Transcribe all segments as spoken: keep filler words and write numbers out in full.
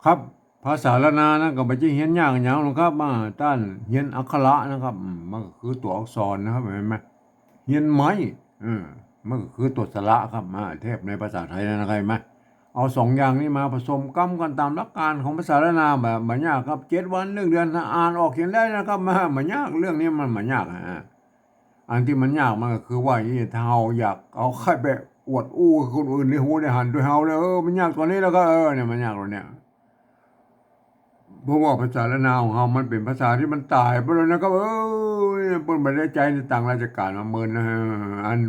ครับ ภาษาล้านนานะ ก็บ่ใจ้เฮียนยากหยังหรอกครับ อ่า ต้านเฮียนอักขระนะครับ อืม มันก็คือตั๋วอักษรนะครับ หันก่อ เฮียนไม้ เออ มันก็คือตั๋วสระครับ อ่า เทียบในภาษาไทยนะครับ หันก่อ เอาสองอย่างนี้มาผสมกำกั๋นต๋ามหลักก๋านของภาษาล้านนา บ่ บ่ยากครับ เจ็ดวันหนึ่งเดือน ถ้าอ่านออกเขียนได้นะครับ บ่ บ่ยาก เรื่องนี้มันบ่ยาก อ่า อันตี้มันยากมันก็คือว่า ถ้าเฮาอยากเอาใค่ไปอวดอู้คนอื่นได้ฮู้ได้หันตวยเฮาเนี่ย เออ มันยากตั๋วนี้แหละครับ เออ เนี่ย มันยากตั๋วเนี่ย เพราะว่าภาษาล้านนาของเฮามันเป๋นภาษาตี้มันต๋ายไปแล้วนะครับ เออ เปิ้นบ่ได้ใจ๊ในตางราชก๋านมาเมินนะ อัน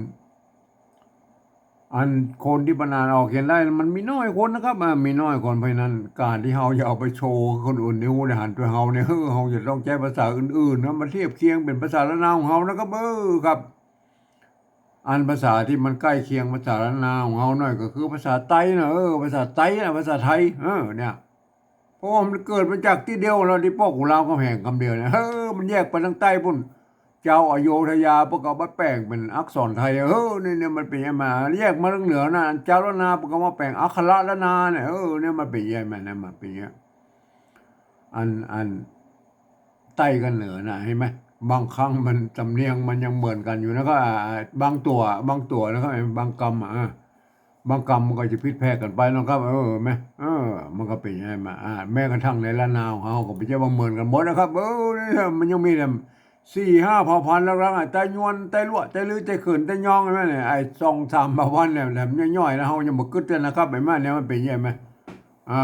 อันคนตี้มันอ่านออกเขียนได้มันมีน้อยคนนะครับ อ่า มีน้อยคน เพราะฉะนั้นก๋านตี้เฮาจะเอาไปโชว์คนอื่นได้ฮู้ได้หันตวยเฮาเนี่ย เออ เฮาจะต้องใจ๊ภาษาอื่นๆ นะ มาเทียบเคียงเป๋นภาษาล้านนาของเฮานะครับ เออ ครับ อันภาษาตี้มันใก้เคียงภาษาล้านนาของเฮาหน่อยก็คือภาษาไตนะ เออ ภาษาไตนะ ภาษาไทย เออ เนี่ย เพราะว่ามันเกิดมาจากตี้เดียวแล้ว ตี้ป้อขุนรามคำแหงกำเดียวเนี่ย เออ มันแยกไปตางใต้ปู๊น จาวอโยธยาเปิ้นก็เอามาแป๋งเป๋นอักษรไทย เออ เนี่ย เนี่ย มันเป๋นอย่างนั้นมา แยกมาตางเหนือนะ จาวล้านนาเปิ้นก็มาแป๋งอักขระล้านนาเนี่ย เออ เนี่ย มันเป๋นอย่างนั้นนะ มันเป๋นอย่างนั้น อัน อัน ใต้กับเหนือน่ะ หันก่อ บางครั้งมัน สำเนียงมันยังเหมือนกั๋นอยู่นะ ก็ อ่า บางตั๋ว บางตั๋วนะครับ บางกำ อ่า บางกำมันก็จะผิดแผกกั๋นไปนะครับ เออ หันก่อ เออ มันก็เป๋นอย่างนั้นมา อ่า แม้กระทั่งในล้านนาของเฮาก็บ่ใจ้ว่าเหมือนกั๋นหมดนะครับ เออ เนี่ย มันยังมีแหมสี่ห้าเผ่าพันธุ์หลักๆ อ่ะ ไตยวน ไตลัว ไตลื้อ ไตเขิน ไตยอง หันก่อ เนี่ย ไอ้สองสามเผ่าพันธุ์เนี่ย แหมย่อยๆ นะ เฮายังบ่กึ๊ดเลยนะครับ หันก่อ เนี่ย มันเป๋นอย่างนั้นมา อ่า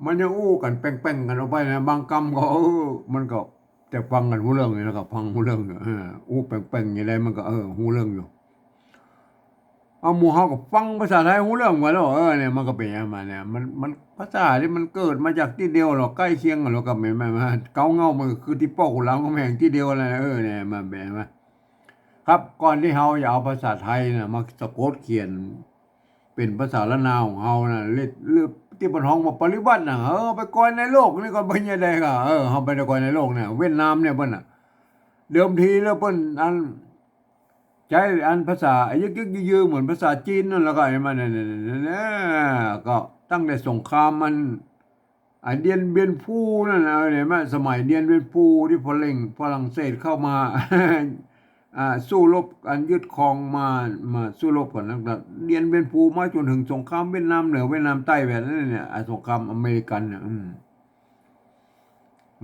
มันยังอู้กั๋นแป่งๆ กั๋นออกไปนะ บางกำก็ เออ มันก็จะฟังกั๋นฮู้เรื่องอยู่นะครับ ฟังฮู้เรื่องอยู่ เออ อู้แป่งๆ อย่างใดมันก็ เออ ฮู้เรื่องอยู่ เอาหมู่เฮาก็ฟังภาษาไทยฮู้เรื่องกว่าแล้ว เออ เนี่ย มันก็เป๋นอย่างนั้นมาเนี่ย มัน มันภาษาตี้มันเกิดมาจากตี้เดียวหรอก ใก้เคียงกั๋นหรอก ก็แม่น แม่น แม่น เก๊าเง้ามันก็คือตี้ป้อขุนรามคำแหงตี้เดียวแหละ เออ เนี่ย มันเป๋นอย่างนั้นมา ครับ ก่อนตี้เฮาจะเอาภาษาไทยน่ะมาสะกดเขียน เป๋นภาษาล้านนาของเฮาน่ะ เรียก เรียกตี้เปิ้นฮ้องว่าปริวรรตน่ะ เออ ไปกอยในโลกนี่ก็เป๋นอย่างใดก็ เออ เฮาไปกอยในโลกเนี่ย เวียดนามเนี่ยเปิ้นน่ะ เดิมทีแล้วเปิ้นอัน ใจ๊อันภาษายึกๆ ยื้อๆ เหมือนภาษาจีนนั่น แล้วก็ไอ้มันเนี่ย เนี่ย เนี่ย เนี่ย ก็ตั้งแต่สงครามมัน อ่ะ เตียนเบียนฟู่นั่นน่ะ เออ หันก่อ สมัยเตียนเบียนฟู่ตี้ฝรั่ง ฝรั่งเศสเข้ามา อ่า สู้รบกั๋นยึดครองมา มาสู้รบกั๋นตั้งแต่เตียนเบียนฟู่มาจ๋นเถิงสงครามเวียดนามเหนือเวียดนามใต้แบบนั้นเนี่ย อ่ะ สงครามอเมริกันเนี่ย อืม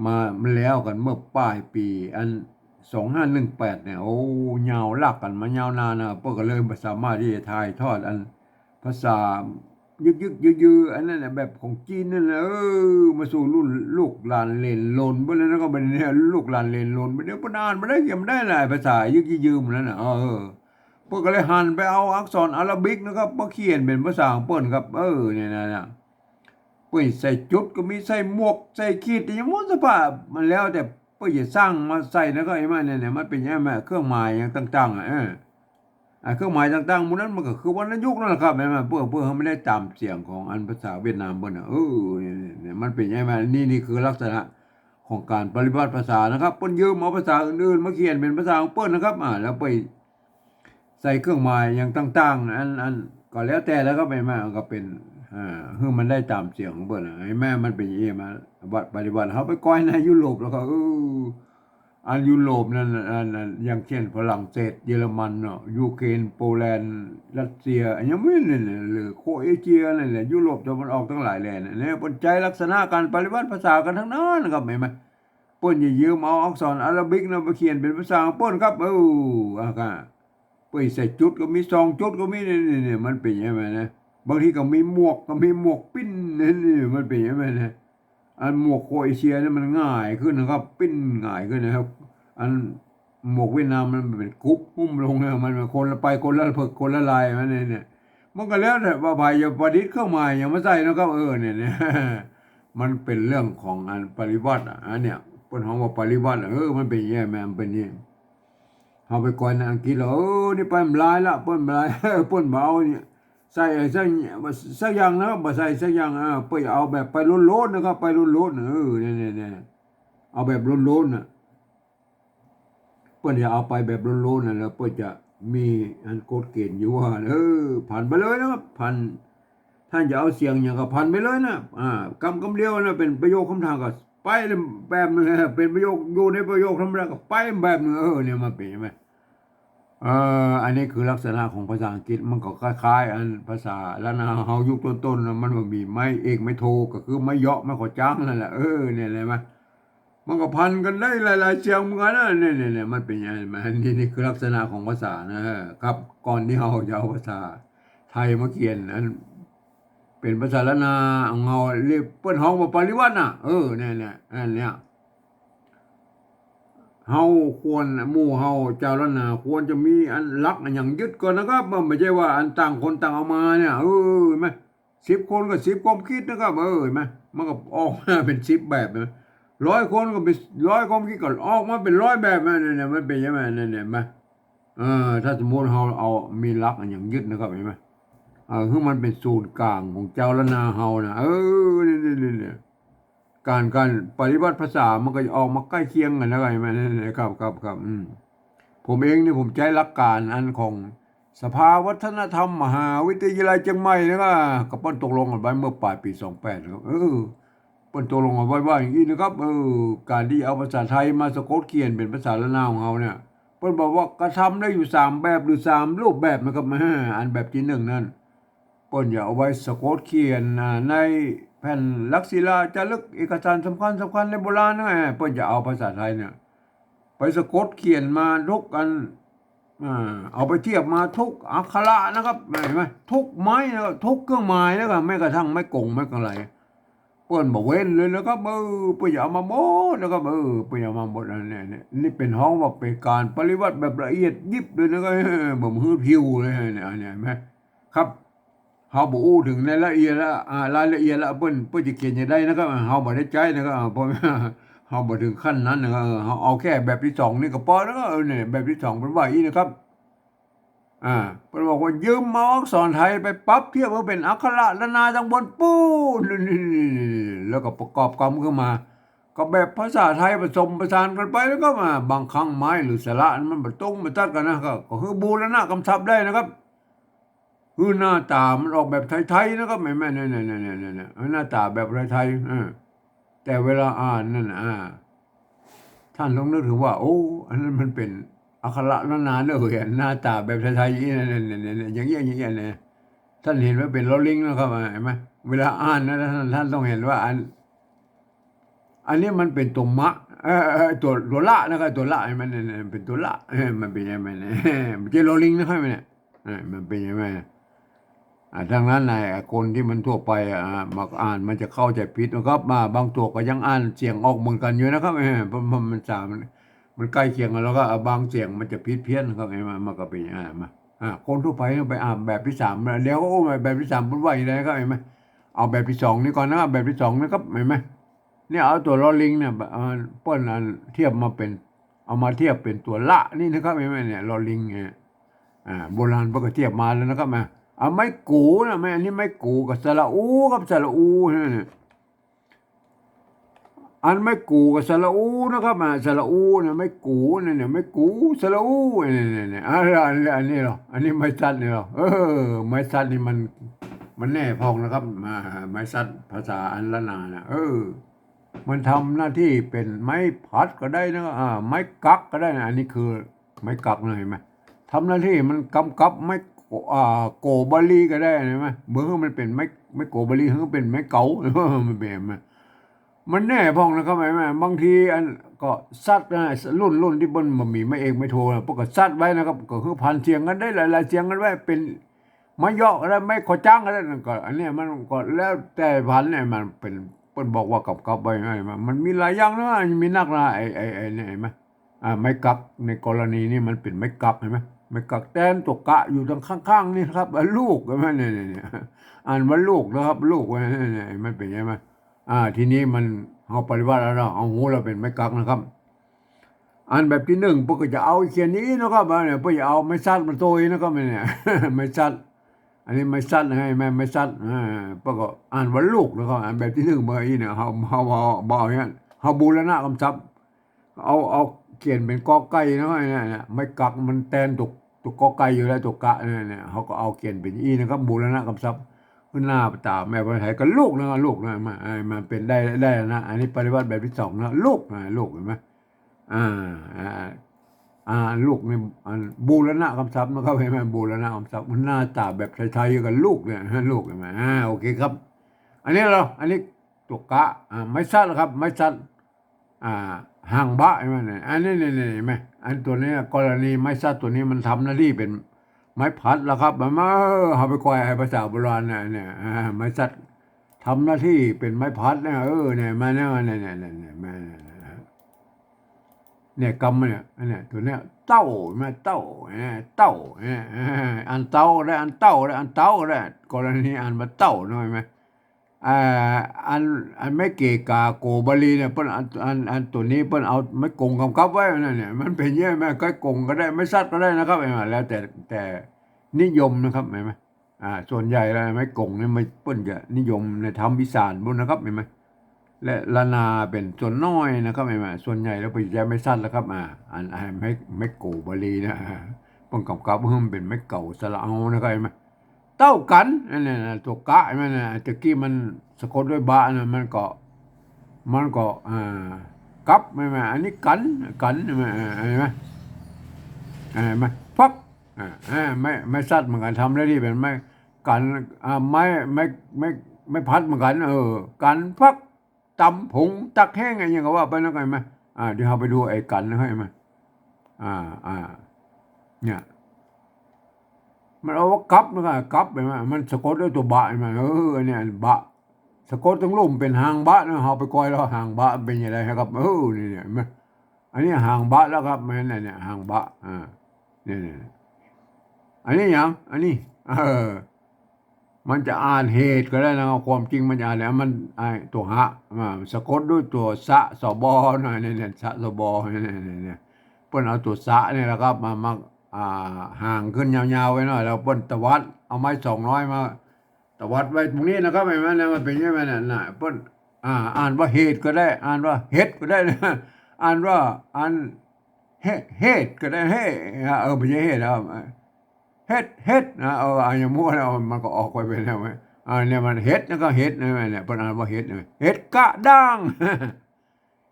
มา มันแล้วกั๋นเมื่อป๋ายปี๋อันสองห้าหนึ่งแปดเนี่ย โอ้ ยาวลากกั๋นมายาวนานนะ เปิ้นก็เลยบ่สามารถตี้จะถ่ายทอดอัน ภาษายึกๆ ยื้อๆ อันนั้นน่ะ แบบของจีนนั่นแหละ เออ มาสู่รุ่นลูกหลานเหลนโหลนไปแล้วนะ ก็บัดนี้ลูกหลานเหลนโหลนไป เดี๋ยวเปิ้นอ่านบ่ได้ เขียนบ่ได้ละ ภาษายึกๆ ยื้อๆ หมู่นั้นน่ะ เออ เปิ้นก็เลยหันไปเอาอักษรอาราบิกนะครับ มาเขียนเป๋นภาษาของเปิ้นครับ เออ เนี่ยนะ เนี่ย เปิ้นใส่จุดก็มี ใส่หมวก ใส่ขีด อย่างหมดสภาพ มันแล้วแต่เปิ้นจะสร้างมาใส่นะ ก็ไอ้มันเนี่ย เนี่ย มันเป๋นอย่างนั้นมา เครื่องหมายอย่างต่างๆ อ่ะ เออ อ่ะ เครื่องหมายต่างๆ หมู่นั้นมันก็คือวรรณยุกต์นั่นแหละครับ หันก่อ เปิ้น เปิ้นเฮาบ่ได้ต๋ามเสียงของอันภาษาเวียดนามเปิ้นน่ะ เออ เนี่ย เนี่ย เนี่ย มันเป๋นอย่างนั้นมา นี่ นี่คือลักษณะของก๋านปริวรรตภาษานะครับ เปิ้นยืมเอาภาษาอื่นๆ มาเขียนเป๋นภาษาของเปิ้นนะครับ อ่า แล้วไปใส่เครื่องหมายอย่างต่างๆ อัน อัน ก็แล้วแต่แล้วครับ หันก่อ ก็เป๋น อ่า หื้อมันได้ต๋ามเสียงของเปิ้นน่ะ หันก่อ มันเป๋นอย่างนี้มา วัดปริวรรต เฮาไปกอยในยุโรปแล้วก็ เออ อันยุโรปนั่นน่ะ อัน อัน อย่างเช่นฝรั่งเศส เยอรมันเนาะ ยูเครน โปแลนด์ รัสเซีย อันยังมีนี่แหละ หรือโครเอเชียนั่นแหละ ยุโรปตะวันออกตังหลายแหล่เนี่ย เปิ้นใจ๊ลักษณะก๋านปริวรรตภาษากั๋นตังนั้นนะครับ หันก่อ เปิ้นจะยืมเอาอักษรอาราบิกน่ะไปเขียนเป๋นภาษาของเปิ้นครับ เออ อ่ะ ก็ เปิ้นใส่จุดก็มี สองจุดก็มี นี่ นี่ นี่ มันเป๋นอย่างนั้นนะ บางทีก็มีหมวก ก็มีหมวกปิ้น นี่ นี่ มันเป๋นอย่างนั้นนะ อันหมวกโครเอเชียนี่มันหงายขึ้นนะครับ ปิ้นหงายขึ้นนะครับ อันหมวกเวียดนามมันเป๋นกรุบหุ้มลงนะ มันคนละไปคนละเผิกคนละลาย มันเนี่ย เนี่ย มันก็แล้วแต่ว่าใผจะประดิษฐ์เครื่องหมายหยังมาใส่นะครับ เออ เนี่ย เนี่ย มันเป๋นเรื่องของอันปริวรรตอ่ะ อันเนี่ย เปิ้นฮ้องว่าปริวรรตอ่ะ เออ มันเป๋นอย่างนี้ มันเป๋นอย่างนี้ เฮาไปกอยในอังกฤษแล้ว เออ นี่ไปบ่หลายละ เปิ้นบ่หลาย เปิ้นบ่เอาเนี่ย ใส่สัก สักอย่างนะ บ่ใส่สักอย่าง เออ เปิ้นเอาแบบไปล้นๆ นะครับ ไปล้นๆ เออ เนี่ย เนี่ย เนี่ย เอาแบบล้นๆ น่ะ เปิ้นจะเอาไปแบบล้นๆ น่ะ แล้วเปิ้นจะมีอันกฎเกณฑ์อยู่ว่า เออ ผ่านไปเลยนะครับ ผ่าน ต้านจะเอาเสียงหยังก็พันไปเลยนะ อ่า กำ กำเดียวนะ เป๋นประโยคกำถามก็ไปแบบนึ่ง เป๋นประโยค อยู่ในประโยคธรรมดาก็ไปแบบนึ่ง เออ เนี่ยมันเป๋นใช่ไหม เออ อันนี้คือลักษณะของภาษาอังกฤษ มันก็คล้ายๆ อันภาษาล้านนาเฮายุคต้นๆ นะ มันบ่มีไม้เอกไม้โท ก็คือไม้เหยาะไม้ขอจ้างนั่นแหละ เออ เนี่ย เห็นไหม มันก็พันกั๋นได้หลายๆ เสียงเหมือนกั๋นนะ เนี่ย เนี่ย เนี่ย มันเป๋นอย่างนั้น นี่ นี่คือลักษณะของภาษานะครับ ก่อนตี้เฮาจะเอาภาษาไทยมาเขียน อันเป๋นภาษาล้านนาของเฮา เรียกเปิ้นฮ้องว่าปริวรรตนะ เออ เนี่ย เนี่ย อันเนี้ย เฮาควร หมู่เฮาจาวล้านนาควรจะมีอันหลักอันหยังยึดก่อนนะครับ มันบ่ใจ้ว่าอันต่างคนต่างเอามาเนี่ย เออ เห็นไหม สิบคนก็สิบความคิดนะครับ เออ เห็นไหม มันก็ออกมาเป๋นสิบแบบนะ ร้อยคนก็เป๋นร้อยความคิด ก็ออกมาเป๋นร้อยแบบนะ เนี่ย เนี่ย มันเป๋นอย่างนั้น เนี่ย เนี่ย เห็นไหม เออ ถ้าสมมุติเฮาเอามีหลักอันหยังยึดนะครับ เห็นไหม เออ หื้อมันเป๋นศูนย์กลางของจาวล้านนาเฮานะ เออ นี่ นี่ นี่ นี่ ก๋าน ก๋านปริวรรตภาษามันก็จะออกมาใก้เคียงกั๋นนะ เห็นไหม เนี่ย เนี่ย ครับ ครับ ครับ อืม ผมเองเนี่ยผมใจ๊หลักก๋านอันของสภาวัฒนธรรมมหาวิทยาลัยเจียงใหม่นะครับ ก็เปิ้นตกลงกั๋นไว้เมื่อป๋ายปี๋สองแปดนะครับ เออ เปิ้นตกลงกั๋นไว้ว่าอย่างอี้นะครับ เออ ก๋านตี้เอาภาษาไทยมาสะกดเขียนเป๋นภาษาล้านนาของเฮาเนี่ย เปิ้นบอกว่ากระทำได้อยู่สามแบบหรือสามรูปแบบนะครับ อ่า อันแบบตี้นึ่งนั้น เปิ้นจะเอาไว้สะกดเขียน อ่า ในแผ่นหลักศิลาจารึกเอกสารสำคัญสำคัญในโบราณนะ เปิ้นจะเอาภาษาไทยเนี่ย ไปสะกดเขียนมาทุกอัน อ่า เอาไปเทียบมาทุกอักขระนะครับ เห็นไหม ทุกไม้นะครับ ทุกเครื่องหมายนะครับ แม้กระทั่งไม้กงไม้กงไหล เปิ้นบ่เว้นเลยนะครับ เออ เปิ้นจะเอามาหมดนะครับ เออ เปิ้นจะเอามาหมด อันเนี้ย เนี่ย นี่เป๋นฮ้องว่าเป๋นก๋านปริวรรตแบบละเอียดยิบเลยนะครับ เออ บ่หื้อผิวเลยเนี่ย อันเนี้ย เห็นไหม ครับ เฮาบ่อู้เถิงในละเอียดละ อ่า รายละเอียดละ เปิ้น เปิ้นจะเขียนจะใดนะครับ เฮาบ่ได้ใจ๊นะครับ เพราะเฮาบ่เถิงขั้นนั้นนะครับ เออ เฮาเอาแค่แบบตี้สองนี่ก็ปอแล้ว เออ เนี่ย แบบตี้สองเปิ้นว่าอี้นะครับ อ่า เปิ้นบอกว่ายืมเอาอักษรไทยไปปรับเทียบหื้อเป๋นอักขระล้านนาตังบนปู้น นี่ นี่ นี่ นี่ แล้วก็ประกอบกำขึ้นมา ก็แบบภาษาไทยผสมผสานกั๋นไปแล้วก็มา บางครั้งไม้หรือสระมันบ่ตรงบ่ตัดกั๋นนะ ก็ ก็คือบูรณะกำศัพท์ได้นะครับ คือหน้าต๋ามันออกแบบไทยๆ นะครับ แม่นๆ เนี่ยๆ หน้าต๋าแบบไทยๆ เออ แต่เวลาอ่านนั่นน่ะ อ่า ต้านต้องนึกเถิงว่า โอ้ อันนั้นมันเป๋นอักขระล้านนาเน่อ หน้าต๋าแบบไทยๆ อย่างนี้นะ เนี่ยๆ อย่างเงี้ย อย่างเงี้ยนะ ต้านหันว่าเป๋นลอลิงนะครับ เห็นไหม เวลาอ่านนะ ต้าน ต้านต้องหันว่าอัน อันนี้มันเป๋นตั๋วมะ เอ่อ เอ่อ ตั๋ว ตั๋วละนะครับ ตั๋วละ เห็นไหม เนี่ยๆ เป๋นตั๋วละ เออ มันเป๋นอย่างนั้น เออ บ่ใจ้ลอลิงนะครับ เนี่ย เออ มันเป๋นอย่างนั้น อ่า ดังนั้นน่ะ คนตี้มันทั่วไป อ่า มาอ่านมันจะเข้าใจ๋ผิดนะครับ อ่า บางตั๋วก็ยังอ่านเสียงออกเหมือนกั๋นอยู่นะครับ เออ เพราะมัน มันสาม มันใก้เคียงกั๋น แล้วก็ อ่า บางเสียงมันจะผิดเพี้ยนนะครับ เห็นไหม มันก็เป๋นอย่างนั้น มา อ่า คนทั่วไปไปอ่านแบบตี้สาม แล้วก็ โอ้ แบบตี้สามมันว่าอย่างไรครับ เห็นไหม เอาแบบตี้สองนี่ก่อนนะครับ แบบตี้สองนะครับ เห็นไหม เนี่ย เอาตั๋วลอลิงเนี่ย เอ่อ เปิ้นอันเทียบมาเป๋น เอามาเทียบเป๋นตั๋วละนี่นะครับ เห็นไหมเนี่ย ลอลิงเนี่ย อ่า โบราณเปิ้นก็เทียบมาแล้วนะครับ อ่ะ อ่ะ ไม้กู๋นะ ไม้ อันนี้ไม้กู๋กับสระอูครับ สระอูเนี่ย อันไม้กู๋กับสระอูนะครับ อ่ะ สระอูเนี่ย ไม้กู๋เนี่ย เนี่ย ไม้กู๋ สระอูเนี่ย เนี่ย เนี่ย อ่ะ อัน อันนี้เหรอ อันนี้ไม้สัดนี่เหรอ เออ ไม้สัดนี่มัน มันแน่พ่องนะครับ อ่า ไม้สัดภาษาอันล้านนานะ เออ มันทำหน้าตี้เป๋นไม้ผัดก็ได้นะ อ่า ไม้กั๊กก็ได้นะ อันนี้คือไม้กั๊กนะ หันก่อ ทำหน้าตี้มันก๋ำกับไม้โก อ่า โกบาลีก็ได้ หันก่อ บ่หื้อมันเป๋นไม้ ไม้โกบาลี หื้อเป๋นไม้เก๋า มันเป๋น มันแน่พ่องนะครับ หันก่อ บางทีอันก็สัดนะ รุ่น รุ่นตี้เปิ้นบ่มีไม้เอกไม้โทนะ เปิ้นก็สัดไว้นะครับ ก็คือผันเสียงกั๋นได้หลายๆ เสียงกั๋นไว้ เป๋น ไม้เหยาะก็ได้ ไม้ขอจ้างก็ได้ นั่นก็ อันเนี้ยมันก็แล้วแต่ผันเนี่ย มันเป๋น เปิ้นบอกว่าก๋ำกับไว้ไง มัน มันมีหลายอย่างนะ มีนักนะ ไอ้ ไอ้ ไอ้เนี่ย หันก่อ อ่า ไม้กั๊ก ในกรณีนี้มันเป๋นไม้กั๊ก หันก่อ ไม้กั๊กแตนตั๋วกะอยู่ตางข้างๆ นี่ครับ อ่ะ ลูก หันก่อ เนี่ย เนี่ย เนี่ย อ่านว่าลูกนะครับ ลูก หันก่อ เนี่ย เนี่ย มันเป๋นไง หันก่อ อ่า ทีนี้มัน เฮาปริวรรตแล้วเนาะ เอาฮู้แล้วเป๋นไม้กั๊กนะครับ อันแบบตี้นึ่ง เปิ้นก็จะเอาเขียนอย่างอี้นะครับ อ่า เนี่ย เปิ้นจะเอาไม้สัดมาโตยนะครับ เนี่ย ไม้สัด อันนี้ไม้สัดนะ หันก่อ ไม้สัด อ่า เปิ้นก็อ่านว่าลูกนะครับ อันแบบตี้นึ่ง เปิ้นอี้เนี่ย เฮา เฮา เฮา เฮาเอาเนี่ย เฮาบูรณะกำศัพท์ เอา เอาเขียนเป๋นกอไก่นะ เนี่ย เนี่ย ไม้กั๊กมันแตนตั๋ว ตั๋วกอไก่อยู่แล้ว ตั๋วกะ เนี่ย เนี่ย เฮาก็เอาเขียนเป๋นอี้นะครับ บูรณะกำศัพท์ ขึ้นหน้าต๋าม แม่ภาษาไทยก็ลูกนะ ลูกนะ มา อ่า มันเป๋นได้ ได้นะ อันนี้ปริวรรตแบบตี้สองนะ ลูกนะ ลูก หันก่อ อ่า อ่า อ่า ลูกนี่ อัน บูรณะกำศัพท์นะครับ หันก่อ บูรณะกำศัพท์ มันหน้าต๋าแบบไทยๆ กับลูกเนี่ย ฮะ ลูก หันก่อ อ่า โอเคครับ อันนี้เนาะ อันนี้ตั๋วกะ อ่า ไม้สัตว์ครับ ไม้สัตว์ อ่า หางบะ หันก่อ เนี่ย อันนี้ นี่ นี่ หันก่อ อันตั๋วนี้ กรณีไม้สัตว์ตั๋วนี้มันทำหน้าตี้เป๋นไม้พัดแล้วครับ มันมา เออ เอาไปก้อย ไอ้ภาษาโบราณเนี่ย เนี่ย อ่า ไม้สัตว์ทำหน้าตี้เป๋นไม้พัดเนี่ย เออ เนี่ย มาเนี่ย เนี่ย เนี่ย เนี่ย เนี่ย มาเนี่ย เนี่ย กำเนี่ย อันเนี่ย ตั๋วเนี่ย เต้า หันก่อ เต้า เนี่ย เต้า เนี่ย อ่านเต้าได้ อ่านเต้าได้ อ่านเต้าได้ กรณีอ่านว่าเต้าเนาะ หันก่อ อ่า อัน อันไม้เก๋กาโกบาลีเนี่ย เปิ้น อัน อัน อันตั๋วนี้เปิ้นเอาไม้กงกำกับไว้นั่นเนี่ย มันเป๋นอย่างเงี้ย ไม้กงก็ได้ ไม้สัตว์ก็ได้นะครับ หันก่อ แล้วแต่ แต่นิยมนะครับ หันก่อ อ่า ส่วนใหญ่แล้วไม้กงเนี่ย มัน เปิ้นจะนิยมในธรรมอีสานปู้นนะครับ หันก่อ และละนาเป๋นส่วนน้อยนะครับ หันก่อ ส่วนใหญ่แล้วเปิ้นจะใจ๊ไม้สัตว์แล้วครับ อ่า อัน อันไม้ ไม้โกบาลีนะ อ่า เปิ้นกำกับหื้อมันเป๋นไม้เก๋าสระเอานะครับ หันก่อ เต้ากั๋น อันนี้นะ ตั๋วกะ หันก่อ หันก่อ ตะกี้มันสะกดด้วยบะนะ มันก็ มันก็ อ่า กับ หันก่อ อันนี้กั๋น กั๋น หันก่อ อ่า หันก่อ อ่า หันก่อ ฟัก อ่า อ่า ไม้ ไม้สัตว์เหมือนกั๋น ทำหน้าตี้เป๋นไม้กั๋น อ่า ไม้ ไม้ ไม้ ไม้พัดเหมือนกั๋น เออ กั๋นฟัก ต๋ำผง ตักแห้ง อะหยังก็ว่าไปนะ หันก่อ อ่า เดี๋ยวเฮาไปดูไอ้กั๋นนะ หันก่อ อ่า อ่า เนี่ย มันเอาว่ากับนะ กับ หันก่อ มันสะกดด้วยตั๋วบะ หันก่อ เออ อันเนี้ย บะ สะกดตึงลุ่มเป๋นหางบะนะ เฮาไปก้อยแล้วหางบะเป๋นอย่างไรครับ เออ นี่ เนี่ย หันก่อ อันนี้หางบะแล้วครับ แม่นเนี่ย หางบะ อ่า เนี่ย เนี่ย อันนี้หยัง อันนี้ เออ มันจะอ่านเหตุก็ได้นะ ความจริงมันจะอ่านแล้ว มัน ไอ้ตั๋วหะ มาสะกดด้วยตั๋วสะ สะบอ นะ เนี่ย เนี่ย สะ สะบอ เนี่ย เนี่ย เนี่ย เปิ้นเอาตั๋วสะเนี่ยแหละครับ มา มา อ่า หางขึ้นยาวๆ ไว้หน่อย แล้วเปิ้นตวัด เอาไม้สองน้อยมา ตวัดไว้ตรงนี้นะครับ หันก่อ นะ มันเป๋นอย่างนั้นน่ะ เปิ้น อ่า อ่านว่าเหตุก็ได้ อ่านว่าเฮ็ดก็ได้นะ อ่านว่า อัน เฮ เหตุก็ได้ เฮ เออ บ่ใจ้เหตุแล้ว เฮ็ด เฮ็ดนะ เออ อ่านอย่างมั่วแล้ว มันก็ออกไปเป๋นแล้ว อ่า เนี่ยมันเฮ็ด แล้วก็เฮ็ดนะ เนี่ย เปิ้นอ่านว่าเฮ็ดนะ เฮ็ดกะด้าง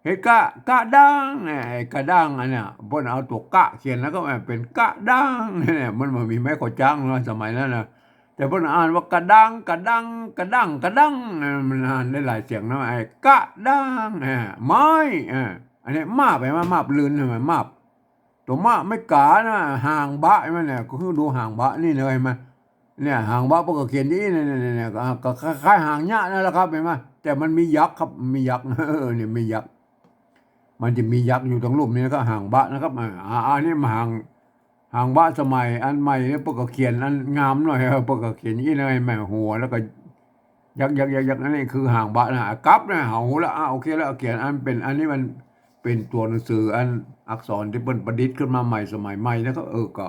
เฮ็ดกะ กะด้างเนี่ย ไอ้กะด้างอันเนี้ย เปิ้นเอาตั๋วกะเขียนแล้วก็เป๋นกะด้างเนี่ย มันบ่มีไม้ข้อจ๊างเนาะ สมัยนั้นนะ แต่เปิ้นอ่านว่ากะด้าง กะด้าง กะด้าง กะด้าง มันอ่านได้หลายเสียงนะ ไอ้กะด้างเนี่ย ไม้ อ่า อันนี้มาบ หันก่อ มาบ ลื่น หันก่อ มาบ ตั๋วมะ ไม้ก๋านะ หางบะ หันก่อ เนี่ย ก็คือดูหางบะนี่เลย หันก่อ เนี่ย หางบะเปิ้นก็เขียนอย่างอี้ เนี่ย เนี่ย เนี่ย เนี่ย ก็ ก็คล้ายๆ หางเยียะนั่นแหละครับ หันก่อ แต่มันมียักษ์ครับ มียักษ์ เออ เนี่ย มียักษ์ มันจะมียักษ์อยู่ตรงลุ่มนี้ แล้วก็หางบะนะครับ อ่า อ่า อันนี้มาหาง หางบะสมัยอันใหม่เนี่ย เปิ้นก็เขียนอันงามหน่อย เออ เปิ้นก็เขียนอย่างอี้นะ หันก่อ หัว แล้วก็ ยักษ์ ยักษ์ ยักษ์ ยักษ์ อันนี้คือหางบะนะ อ่ะ กับนะ เฮาฮู้ละ อ่ะ โอเคละ เขียนอันเป๋น อันนี้มันเป๋นตั๋วหนังสือ อันอักษรตี้เปิ้นประดิษฐ์ขึ้นมาใหม่ สมัยใหม่นะครับ เออ ก็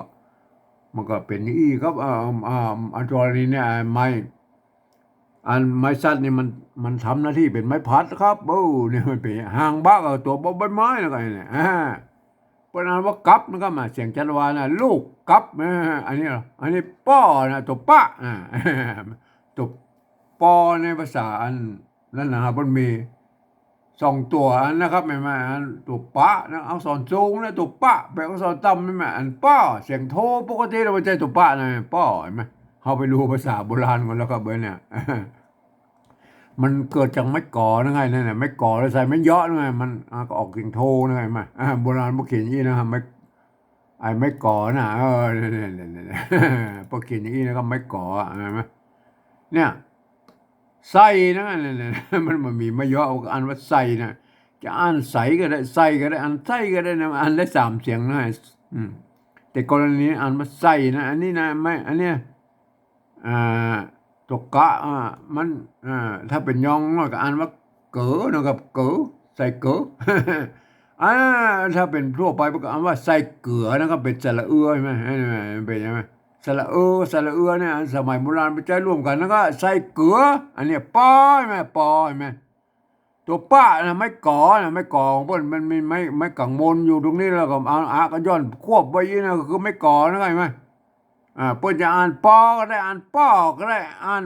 มันก็เป๋นอย่างอี้ครับ อ่า อ่า อันกรณีเนี่ย ไม้ อันไม้สัตว์นี่มัน มันทำหน้าตี้เป๋นไม้พัดครับ เออ เนี่ยมันเป๋นหางบะกับตั๋วบอใบไม้แล้วก็เนี่ย อ่า เปิ้นอ่านว่ากับนะครับ มาเสียงจันทวานะ ลูกกับ อ่า อันนี้เหรอ อันนี้ป้อนะ ตั๋วปะ อ่า ตั๋วปอในภาษาอันนั้นนะ เปิ้นมีสองตั๋วอันนะครับ หันก่อ อันตั๋วปะนะ อักษรสูงนะ ตั๋วปะ เป๋นอักษรต่ำ หันก่อ อันป้อ เสียงโทปกติแล้ว บ่ใจ้ตั๋วปะนะ ป้อ หันก่อ เฮาไปดูภาษาโบราณก่อนแล้วครับ เบอร์เนี่ย มันเกิดจากไม้ก๋อนะไง นั่นน่ะ ไม้ก๋อแล้วใส่ไม้เยียะนะไง มัน อ่า ก็ออกเสียงโทนะไง หันก่อ อ่า โบราณเปิ้นเขียนอย่างอี้นะ ไม้ ไอ้ไม้ก๋อนะ เออ เนี่ย เนี่ย เนี่ย เนี่ย เปิ้นเขียนอย่างอี้นะครับ ไม้ก๋อ หันก่อ เนี่ย ใส่นะ เนี่ย เนี่ย มัน มันมีไม้เยียะ ก็อ่านว่าใส่นะ จะอ่านใสก็ได้ ใส่ก็ได้ อ่านใส่ก็ได้นะ อ่านได้สามเสียงนะ อืม แต่กรณีอ่านว่าใส่นะ อันนี้นะ ไม้ อันเนี้ย อ่า ตั๋วกะ อ่า มัน อ่า ถ้าเป๋นยองหน่อยก็อ่านว่าเก๋อนะครับ เก๋อ ใส่เก๋อ อ่า ถ้าเป๋นทั่วไปเปิ้นก็อ่านว่าใส่เก๋อนะครับ เป๋นสระเอือ หันก่อ เป๋นหันก่อ สระเอือ สระเอือเนี่ย สมัยโบราณไปใจ๊ร่วมกั๋น แล้วก็ใส่เก๋อ อันเนี้ย ปอ หันก่อ ปอ หันก่อ ตั๋วปะนะ ไม้ก๋อนะ ไม้ก๋อของเปิ้น มันมีไม้ ไม้กังมนอยู่ตรงนี้ แล้วก็เอาอะก็ย่อนควบไว้อย่างนี้นะ ก็คือไม้ก๋อนะ หันก่อ อ่า เปิ้นจะอ่านปอก็ได้ อ่านป้อก็ได้ อ่าน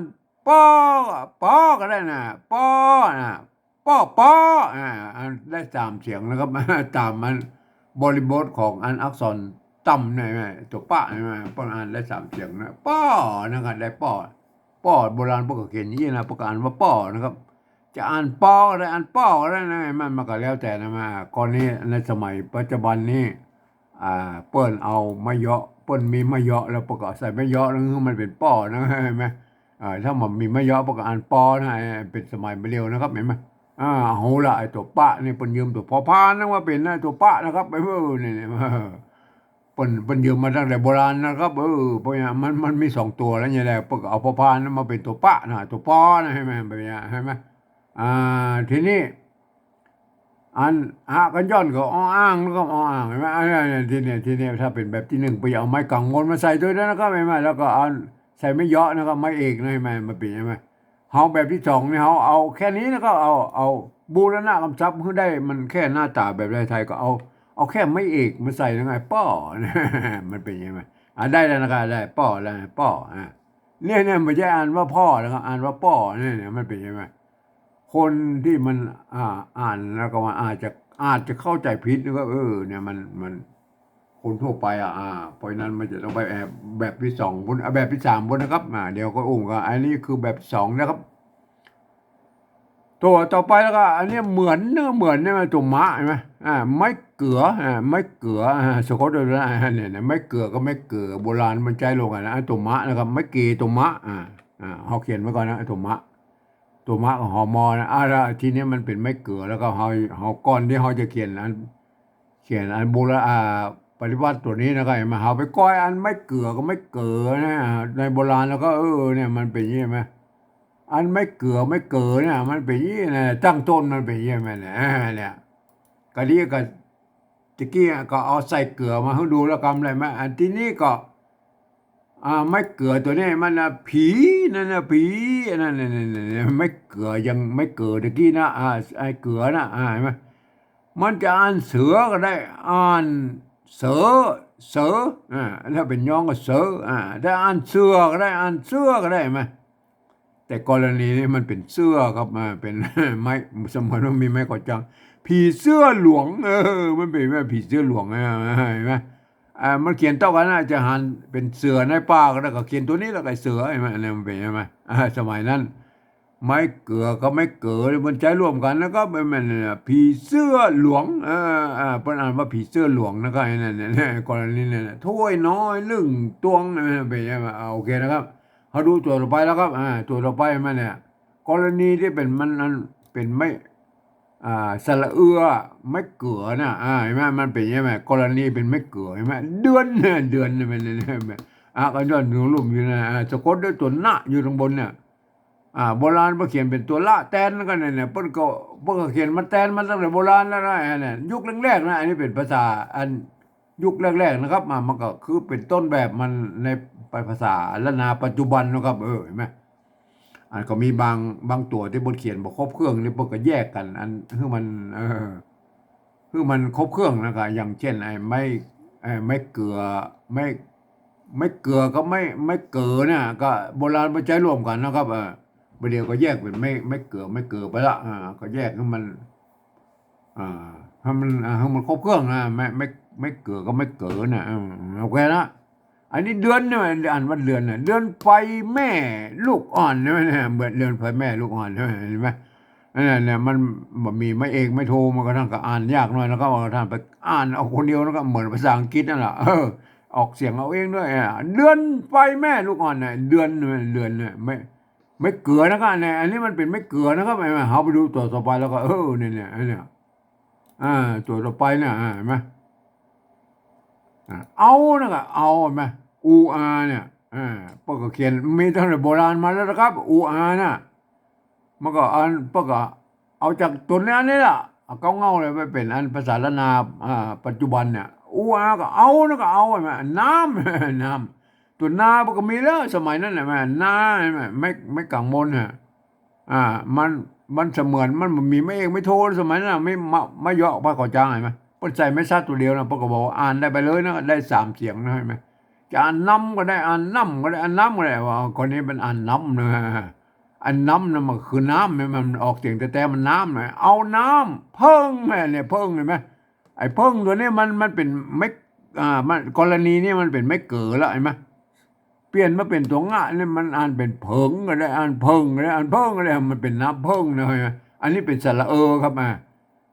ป้อ ป้อก็ได้นะ ป้อนะ ป้อ ป้อ อ่า อันได้สามเสียงนะครับ ต๋ามอันบริบทของอันอักษรต่ำเนี่ยนะ ตั๋วปะเนี่ยนะ เปิ้นอ่านได้สามเสียงนะ ป้อ นะครับ ได้ป้อ ป้อ โบราณเปิ้นก็เขียนอย่างนี้นะ เปิ้นก็อ่านว่าป้อนะครับ จะอ่านปอก็ได้ อ่านป้อก็ได้นะ มัน มันก็แล้วแต่นะ มา กรณีในสมัยปัจจุบันนี้ อ่า เปิ้นเอาไม้เยาะ เปิ้นมีไม้เยาะแล้วเปิ้นก็ใส่ไม้เยาะแล้วมันเป๋นป้อนะ หันก่อ อ่า ถ้ามันมีไม้เยาะเปิ้นก็อ่านปอนะ เป๋นสมัยมาเร็วนะครับ หันก่อ อ่า เอาละ ไอ้ตั๋วปะนี่เปิ้นยืมตั๋วพอพานนะมาเป๋นนะ ตั๋วปะนะครับ เออ นี่ นี่ เออ เปิ้น เปิ้นยืมมาตั้งแต่โบราณนะครับ เออ เพราะว่ามัน มันมีสองตั๋วแล้วเนี่ยแหละ เปิ้นก็เอาพอพานนั้นมาเป๋นตั๋วปะนะ ตั๋วปอนะ หันก่อ แบบนี้ หันก่อ อ่า ทีนี้ อัน อะ กั๋นย่อนก็ ออ่าง แล้วก็ ออ่าง หันก่อ อันนี้ อันนี้ ทีนี้ ทีนี้ ถ้าเป๋นแบบตี้นึ่ง เปิ้นเอาไม้กังมนมาใส่ตวยนะครับ หันก่อ แล้วก็เอาใส่ไม้เยาะนะครับ ไม้เอกนะ หันก่อ มันเป๋น หันก่อ เฮาแบบตี้สองนี่ เฮาเอาแค่นี้นะครับ เอา เอาบูรณะกำศัพท์หื้อได้ มันแค่หน้าต๋าแบบไทยๆ ก็เอา เอาแค่ไม้เอกมาใส่นะ ไง ป้อ มันเป๋น หันก่อ อ่า ได้แล้วนะครับ ได้ ป้อ แล้ว ป้อ อ่า เนี่ย เนี่ย บ่ใจ้อ่านว่าพ่อนะครับ อ่านว่าป้อ เนี่ย เนี่ย มันเป๋น หันก่อ คนตี้มัน อ่า อ่านแล้วก็ว่าอาจจะ อาจจะเข้าใจ๋ผิดนะครับ เออ เนี่ย มัน มัน คนทั่วไป อ่ะ อ่า เพราะฉะนั้นมันจะต้องไป เอ่อ แบบตี้สองปู๊น อ่ะ แบบตี้สามปู๊นนะครับ อ่า เดี๋ยวก็อุ้มก็ อันนี้คือแบบตี้สองนะครับ ตั๋วต่อไปแล้วก็ อันนี้เหมือนเนอะ เหมือนเนี่ย ตั๋วมะ หันก่อ อ่า ไม้เกือ อ่า ไม้เกือ อ่า สะกดด้วยนะ อ่า เนี่ย เนี่ย ไม้เกือกับไม้เกือ โบราณมันใจ๊ร่วมกั๋นนะ อ่า ตั๋วมะนะครับ ไม้เก ตั๋วมะ อ่า อ่า เฮาเขียนไว้ก่อนนะ ตั๋วมะ ตั๋วมะกับหอมอนะ อ่า แล้วทีนี้มันเป๋นไม้เกือ แล้วก็เฮา เฮาก่อนตี้เฮาจะเขียนอัน เขียนอันโบราณ อ่า ปริวรรตตั๋วนี้นะ ก็หันก่อ เฮาไปก้อยอันไม้เกือกับไม้เก๋อนะ ในโบราณแล้วก็ เออ เนี่ย มันเป๋นอย่างนี้ หันก่อ อันไม้เกือไม้เก๋อเนี่ย มันเป๋นอย่างนี้นะ ตั้งต้นมันเป๋นอย่างนี้ หันก่อ เนี่ย อ่า เนี่ย กะดีกะ ตะกี้ก็เอาใส่เกือมาหื้อดูแล้วกำอะไรมา อันตี้นี่ก็ อ่า ไม้เกือตั๋วนี้มันนะ ผีนั่นนะ ผี อันนั้น นั่น นั่น นั่น ไม้เกือ ยัง ไม้เก๋อตะกี้นะ อ่า ไอ้เกือนะ อ่า หันก่อ มันจะอ่านเสือก็ได้ อ่านเสือ เสือ อ่า ถ้าเป๋นยองก็เสือ อ่า ถ้าอ่านเสือก็ได้ อ่านเสื้อก็ได้ หันก่อ แต่กรณีนี้มันเป๋นเสื้อครับ อ่า เป๋น ไม้ สมมติว่ามีไม้กอจาง ผีเสื้อหลวง เออ มันเป๋นแบบผีเสื้อหลวงนะ หันก่อ อ่า มันเขียนเต้ากั๋นนะ จะหันเป๋นเสือในป่าก็ได้ ก็เขียนตั๋วนี้แล้วก็เสือ หันก่อ อันนี้มันเป๋น หันก่อ อ่า สมัยนั้น ไม้เกือกับไม้เก๋อมันใจ๊ร่วมกั๋นนะครับ มัน มัน ผีเสื้อหลวง เออ เออ เปิ้นอ่านว่าผีเสื้อหลวงนะครับ นั่น นั่น กรณีนั้นนะ ถ้วยน้อยนึ่งตวง นะ เป๋น อ่า โอเคนะครับ เฮาดูตั๋วต่อไปแล้วครับ อ่า ตั๋วต่อไปมาเนี่ย กรณีตี้เป๋นมัน มันเป๋นไม้ อ่า สระเอือ ไม้เกือนะ อ่า หันก่อ มันเป๋นอย่างนี้ กรณีเป๋นไม้เกือ หันก่อ เดือนเนี่ย เดือนเนี่ย มัน มัน อ่ะ ก็ย้อนถึงลุ่มอยู่นะ อ่า สะกดด้วยตั๋วนะอยู่ตางบนเนี่ย อ่า โบราณเปิ้นเขียนเป๋นตั๋วละแตนก็เนี่ย เนี่ย เปิ้นก็ เปิ้นก็เขียนมาแตนมาตั้งแต่โบราณแล้วนะ เนี่ย ยุคแรกๆ นะ อันนี้เป๋นภาษาอัน ยุคแรกๆ นะครับ อ่า มันก็คือเป๋นต้นแบบมันในภาษาล้านนาปัจจุบันนะครับ เออ หันก่อ อันก็มีบาง บางตั๋วตี้เปิ้นเขียนบ่ครบเครื่องนี่ เปิ้นก็แยกกั๋น อันหื้อมัน เออ หื้อมันครบเครื่องนะครับ อย่างเจ้น ไอ้ไม้ ไอ้ไม้เกือ ไม้ ไม้เกือกับไม้ ไม้เก๋อเนี่ย ก็โบราณมาใจ๊ร่วมกั๋นนะครับ เออ บ่าเดี่ยวก็แยกเป๋นไม้ ไม้เกือ ไม้เก๋อไปละ อ่า ก็แยกหื้อมัน อ่า หื้อมัน อ่า หื้อมันครบเครื่องนะ ไม้ ไม้ ไม้เกือกับไม้เก๋อนะ อืม โอเคนะ อันนี้เดือนเนี่ย อ่านว่าเดือนเนี่ย เดือนไฟแม่ลูกอ่อนเนี่ย เนี่ย เหมือนเดือนไฟแม่ลูกอ่อนเนี่ย หันก่อ นั่นแหละเนี่ย มันบ่มีไม้เอกไม้โท มันก็ท่านก็อ่านยากหน่อยนะครับ ท่านไปอ่านเอาคนเดียวนะครับ เหมือนภาษาอังกฤษนั่นแหละ เออ ออกเสียงเอาเองด้วย อ่า เดือนไฟแม่ลูกอ่อนเนี่ย เดือนเนี่ย เดือนเนี่ย ไม้ ไม้เกือนะครับ เนี่ย อันนี้มันเป๋นไม้เกือนะครับ หันก่อ เฮาไปดูตั๋วต่อไปแล้วก็ เออ เนี่ย เนี่ย เนี่ย อ่า ตั๋วต่อไปเนี่ย อ่า หันก่อ อ่า เอานะครับ เอา หันก่อ อูอาเนี่ย อ่า เปิ้นก็เขียน มีตั้งแต่โบราณมาแล้วนะครับ อูอาน่ะ มันก็อัน เปิ้นก็เอาจากตั๋วนี้นี่แหละ เอาเก๊าเง่าเลยไปเป๋นอันภาษาล้านนา อ่า ปัจจุบันเนี่ย อูอาก็เอานะครับ เอา หันก่อ น้ำ น้ำ ตั๋วนาเปิ้นก็มีแล้ว สมัยนั้นน่ะ แม่ นา ไม้ ไม้กลางมนน่ะ อ่า มัน มันเสมือน มันบ่มีไม้เอกไม้โท สมัยนั้นน่ะ ไม้ ไม้ ไม้เยาะ ไม้กอจาง หันก่อ เปิ้นใส่ไม้สัตว์ตั๋วเดียวนะ เปิ้นก็บอกว่าอ่านได้ไปเลยนะ ได้สามเสียงนะ หันก่อ จะอ่านน้ำก็ได้ อ่านน้ำก็ได้ อ่านน้ำก็ได้ ว่าคนนี้มันอ่านน้ำนะ อันน้ำน่ะมันคือน้ำ มัน มันออกเสียงแต๊ๆ มันน้ำนะ เอาน้ำเผิ้ง เนี่ย เผิ้ง หันก่อ ไอ้เผิ้งตั๋วนี้มัน มันเป๋นไม้ อ่า มัน กรณีนี้มันเป๋นไม้เก๋อแล้ว หันก่อ เปลี่ยนมาเป๋นตั๋วงะนี่ มันอ่านเป๋นเผิงก็ได้ อ่านเผิ้งก็ได้ อ่านเผิ้งก็ได้ มันเป๋นน้ำเผิ้งนะ หันก่อ อันนี้เป๋นสระเออครับ อ่า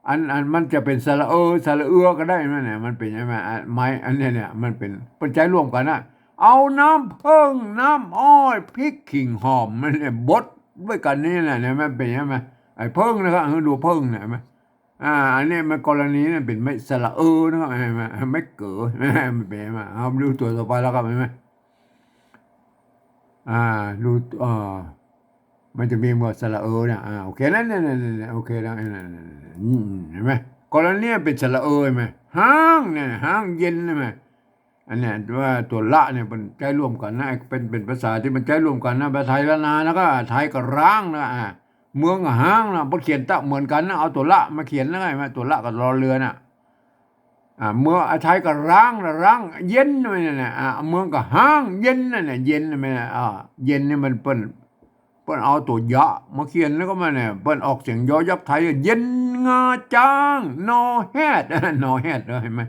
อัน อันมันจะเป๋นสระเออ สระเอือก็ได้ หันก่อ เนี่ย มันเป๋น หันก่อ อ่ะ ไม้อันเนี้ย เนี่ย มันเป๋น เปิ้นใจ๊ร่วมกั๋นนะ เอาน้ำเผิ้ง น้ำอ้อย พริก ขิง หอม มันเนี่ย บดไว้กั๋นนี่แหละ เนี่ย มันเป๋น หันก่อ ไอ้เผิ้งนะครับ หื้อดูเผิ้งเนี่ย หันก่อ อ่า อันนี้มันกรณีเนี่ยเป๋นไม้สระเออนะครับ หันก่อ ไม้เก๋อ มันเป๋น หันก่อ เอาดูตั๋วต่อไปแล้วครับ หันก่อ อ่า ดู เอ่อ มันจะมีหมวดสระเออเนี่ย อ่า โอเค นั่น นั่น นั่น นั่น โอเคแล้ว นั่น นั่น นั่น อืม หันก่อ กรณีเป๋นสระเออ หันก่อ ฮ้างเนี่ย ฮ้างเย็น หันก่อ อันเนี้ยว่าตั๋วละเนี่ยมันใจ๊ร่วมกั๋นนะ เป๋น เป๋นภาษาตี้มันใจ๊ร่วมกั๋นนะ ภาษาไทยล้านนานะก็ไทยก็ฮ้างนะ อ่า เมืองก็ฮ้างนะ พอเขียนตะเหมือนกั๋นนะ เอาตั๋วละมาเขียนนะ หันก่อ ตั๋วละกับรอเรือน่ะ อ่า เมือง อ่า ไทยก็ฮ้างนะ ฮ้าง เย็น เนี่ย อ่า เมืองก็ฮ้างเย็น หันก่อ เย็น หันก่อ อ่า เย็นนี่มันเปิ้น เปิ้นเอาตั๋วยะมาเขียนแล้วก็มาเนี่ย เปิ้นออกเสียงยอยักษ์ไทย เย็นงาจ๊าง นอแฮด นอแฮด หันก่อ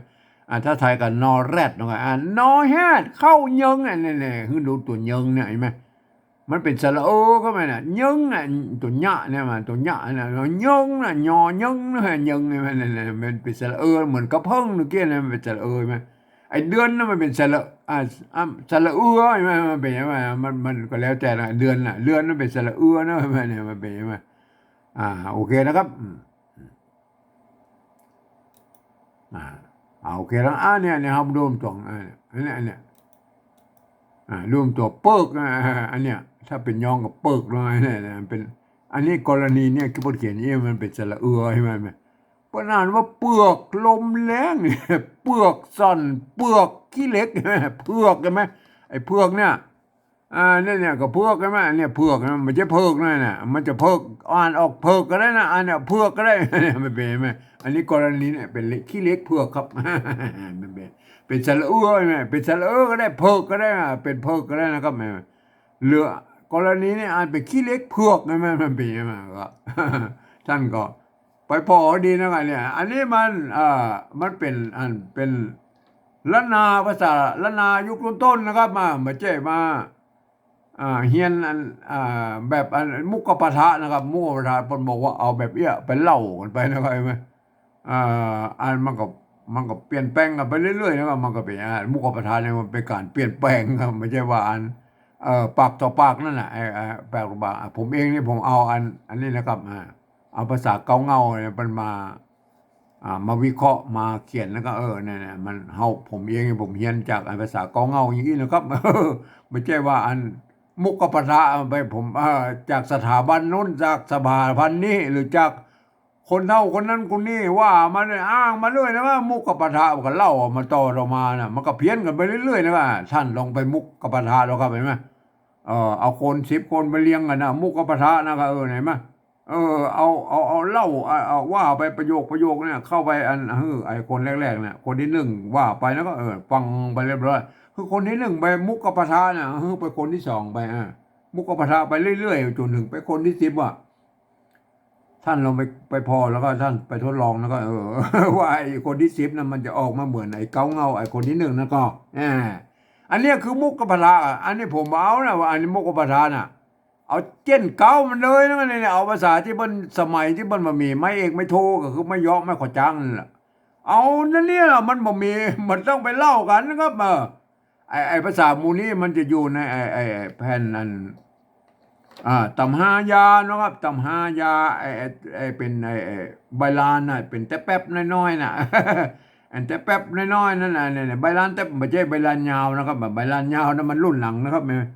อ่า ถ้าไทยก็นอแร็ด หันก่อ อ่า นอแฮด เข้าเยิง อ่ะ เนี่ย เนี่ย หื้อดูตั๋วเยิงเนี่ย หันก่อ มันเป๋นสระเออครับ หันก่อ เยิงน่ะ ตั๋วยะเนี่ย มันตั๋วยะเนี่ย เยิงน่ะ ยอเยิงนะ เยิงเนี่ย มัน เนี่ย เนี่ย มันเป๋นสระเออ เหมือนกะเผิ้งเมื่อกี้เนี่ย มันเป๋นสระเออ หันก่อ ไอ้เดือนน่ะมันเป๋นสระ อ่า อ่า สระเอือ หันก่อ มันเป๋น หันก่อ มัน มันก็แล้วแต่นะ เดือนน่ะ เดือนมันเป๋นสระเอือนะ หันก่อ เนี่ย มันเป๋น หันก่อ อ่า โอเคนะครับ อืม อ่า อ่า โอเคแล้ว อ่า เนี่ย เนี่ยครับ รวมตั๋ว อ่า อันเนี้ย อันเนี้ย อ่า รวมตั๋วเปิก อ่า อันเนี้ย ถ้าเป๋นยองก็เปิกเลย เนี่ย เนี่ย เป๋น อันนี้กรณีเนี่ย คือเปิ้นเขียนเนี่ย มันเป๋นสระเอือ หันก่อ เปิ้นอ่านว่าเปือก ลมแล้ง เปือกส้อน เปือกขี้เหล็ก เผือก หันก่อ ไอ้เผือกเนี่ย อ่า เนี่ย เนี่ย ก็เผือก หันก่อ เนี่ย เผือกนะ มันจะเผิกนะ เนี่ย มันจะเผิก อ่านออกเผิกก็ได้นะ อันเนี้ย เผือกก็ได้ เนี่ย มันเป๋น หันก่อ อันนี้กรณีเนี่ยเป๋นขี้เหล็กเผือกครับ มันเป๋น เป๋นสระเอือ หันก่อ เป๋นสระเอือก็ได้ เผิกก็ได้นะ เป๋นเผิกก็ได้นะครับ เหลือกรณีเนี่ยอ่านเป๋นขี้เหล็กเผือก หันก่อ มันเป๋น หันก่อ ก็ ต้านก็ ไปผ่อดีนะครับ เนี่ย อันนี้มัน เอ่อ มันเป๋น อัน เป๋นล้านนา ภาษาล้านนายุคต้นๆ นะครับ มา บ่ใจ้มา อ่า เฮียนอัน อ่า แบบอันมุขปาฐะนะครับ มุขปาฐะ เปิ้นบอกว่าเอาแบบเอี้ยไปเล่ากั๋นไปนะครับ หันก่อ อ่า อันมันก็ มันก็เปลี่ยนแปลงกั๋นไปเรื่อยๆ นะครับ มันก็เป๋น อ่า มุขปาฐะเนี่ยมันเป๋นก๋านเปลี่ยนแปลงครับ บ่ใจ้ว่าอัน เอ่อ ปากต่อปากนั่นน่ะ ไอ้ ไอ้ ปากต่อปาก อ่ะ ผมเองนี่ผมเอาอัน อันนี้นะครับ อ่า เอาภาษาเก๊าเง่าเนี่ย เปิ้นมา อ่า มาวิเคราะห์ มาเขียน แล้วก็ เออ เนี่ย เนี่ย มัน เฮา ผมเอง ผมเฮียนจากไอ้ภาษาเก๊าเง่าอย่างอี้นะครับ บ่ใจ้ว่าอันมุขปาฐะไป ผม เอ่อ จากสถาบันนู้น จากสถาบันนี้ หรือจากคนเฒ่าคนนั้นคนนี้ว่ามาเนี่ย อ้างมาเรื่อยนะ ว่ามุขปาฐะ ก็เล่ามาต่อต่อมาน่ะ มันก็เพี้ยนกั๋นไปเรื่อยๆ นะ ว่าต้านลองไปมุขปาฐะดูครับ หันก่อ เออ เอาคนสิบคนไปเรียงกั๋นนะ มุขปาฐะนะ ก็ เออ หันก่อ เออ เอา เอา เอาเล่า เอา เอาว่าไปประโยคประโยคเนี่ย เข้าไปอัน เออ ไอ้คนแรกๆ เนี่ย คนตี้นึ่งว่าไปแล้วก็ เออ ฟังไปเรียบร้อย คือคนตี้นึ่งไปมุขปาฐะเนี่ย เออ ไปคนตี้สองไป อ่า มุขปาฐะไปเรื่อยๆ จ๋นเถิงไปคนตี้สิบอะ ต้านลองไป ไปผ่อแล้วก็ต้านไปทดลองแล้วก็ เออ ว่าไอ้คนตี้สิบน่ะมันจะออกมาเหมือนไอ้เก๊าเง่าไอ้คนตี้นึ่งนั่นก่อ อ่า อันเนี้ยคือมุขปาฐะ อันนี้ผมเอานะ ว่าอันนี้มุขปาฐะน่ะ เอาเจ้นเก๊ามันเลยนะ เนี่ย เอาภาษาตี้เปิ้น สมัยตี้เปิ้นบ่มีไม้เอกไม้โท ก็คือไม้เยาะไม้ขอจ๊างนั่นแหละ เอานั่นเนี่ยล่ะ มันบ่มี มันต้องไปเล่ากั๋นนะครับ เออ ไอ้ ไอ้ภาษาหมู่นี้มันจะอยู่ในไอ้ ไอ้ ไอ้แผ่นอัน อ่า ตำฮายานะครับ ตำฮายา ไอ้ ไอ้ ไอ้เป๋นไอ้ ไอ้ใบลานน่ะ เป๋นแต๊แป๊บน้อยๆ น่ะ อันแต๊แป๊บน้อยๆ นั่นน่ะ เนี่ย เนี่ย ใบลาน แต่บ่ใจ้ใบลานยาวนะครับ ใบลานยาวน่ะมันรุ่นหลังนะครับ เนี่ย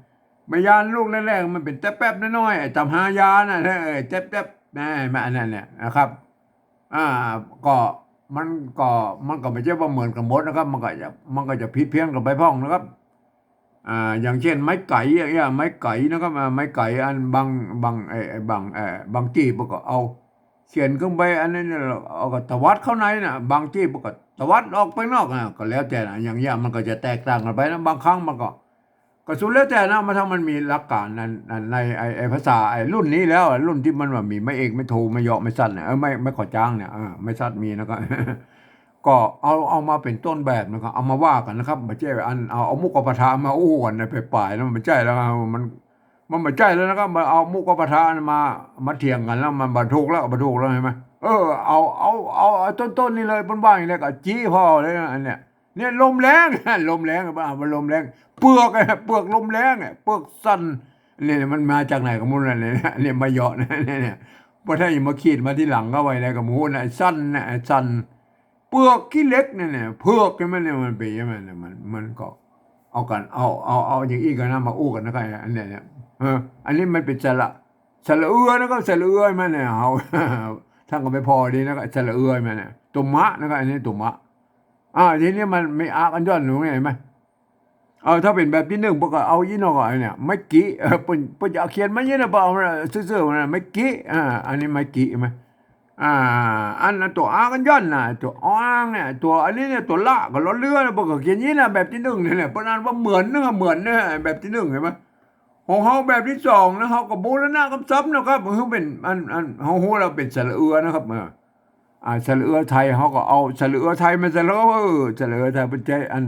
ใบลานลูกแรกๆ มันเป๋นแต๊แป๊บน้อยๆ ไอ้ตำฮายาน่ะ เออ แต๊แป๊บ นะ มาอันนั้นเนี่ยนะครับ อ่า ก็ มันก็ มันก็บ่ใจ้ว่าเหมือนกั๋นหมดนะครับ มันก็จะ มันก็จะผิดเพี้ยนกั๋นไปพ่องนะครับ อ่า อย่างเช่น ไม้ไก๋อย่างเงี้ย ไม้ไก๋นะครับ อ่า ไม้ไก๋อันบาง บาง ไอ้ ไอ้บาง เอ่อ บางตี้เปิ้นก็เอาเขียนขึ้นไปอันนี้เนี่ย เอาก็ตวัดเข้าในน่ะ บางตี้เปิ้นก็ตวัดออกไปนอกน่ะ ก็แล้วแต่น่ะ อย่างเงี้ยมันก็จะแตกต่างกั๋นไปนะ บางครั้งมันก็ ก็สุดแล้วแต่นะ มัน ถ้ามันมีหลักการใน ใน ในไอ้ ไอ้ภาษาไอ้รุ่นนี้แล้ว รุ่นตี้มันบ่มีไม้เอก ไม้โท ไม้เยาะ ไม้สั้นเนี่ย เออ ไม้ ไม้ขอจ้างเนี่ย เออ ไม้สั้นมีนะ ก็ ก็เอา เอามาเป๋นต้นแบบนะครับ เอามาว่ากั๋นนะครับ บ่ใจ้อัน เอา เอามุขปาฐะมาอู้กั๋นในปลายๆ แล้วมันบ่ใจ้แล้ว มัน มันบ่ใจ้แล้วนะครับ มาเอามุขปาฐะมา มาเถียงกั๋นแล้ว มันบ่ถูกแล้ว บ่ถูกแล้ว หันก่อ เออ เอา เอา เอา เอาต้นๆ นี่เลย เปิ้นว่าอย่างนี้ก็จี๊พ่อเลยนะ อันเนี้ย เนี่ย ลมแล้ง ลมแล้ง บ่า มันลมแล้ง เปือก เปือกลมแล้งอะ เปือกสั่น เนี่ย มันมาจากไหนก็บ่ฮู้นะ เนี่ย เนี่ย ไม้เยาะนะ เนี่ย เนี่ย บ่ใจ้มาขีดมาทีหลังก็ไว้ได้ก็บ่ฮู้นะ ไอ้สั่นนะ ไอ้สั่น เปือกขี้เหล็กเนี่ย เนี่ย เปือกใช่ไหมเนี่ย มันเป๋นใช่ไหมเนี่ย มัน มันก็เอากั๋น เอา เอา เอาอย่างอี้กั๋นนะ มาอู้กั๋นนะ อันเนี้ย เนี่ย เออ อันนี้มันเป๋นสระ สระเอือนะครับ สระเอือใช่ไหมเนี่ย เฮา ต้านก็บ่พอดีนะครับ สระเอือใช่ไหมเนี่ย ตั๋วมะนะครับ อันนี้ตั๋วมะ อ่า ทีนี้มันมีอะกั๋นย่อนอยู่เนี่ย หันก่อ เออ ถ้าเป๋นแบบตี้นึ่ง เปิ้นก็เอาอี้เนาะ ก็ไอ้เนี่ย ไม้กิ เออ เปิ้น เปิ้นจะเอาเขียนมาอย่างนี้นะ เปิ้นเอามาซื่อๆ มานะ ไม้กิ อ่า อันนี้ไม้กิ หันก่อ อ่า อันนั้นตั๋วอะกั๋นย่อนนะ ตั๋วอางเนี่ย ตั๋วอันนี้เนี่ย ตั๋วละกับรอเรือนะ เปิ้นก็เขียนอย่างนี้นะ แบบตี้นึ่งเนี่ย เปิ้นอ่านว่าเหมือนนะ เหมือนนะ แบบตี้นึ่ง หันก่อ ของเฮาแบบตี้สองนะ เฮาก็บูรณะกำศัพท์นะครับ คือเป๋นอัน อัน เฮาฮู้แล้วเป๋นสระเอือนะครับ เออ อ่า สระเอือไทย เฮาก็เอาสระเอือไทยมาใส่แล้ว เออ สระเอือไทยเปิ้นใจ๊อัน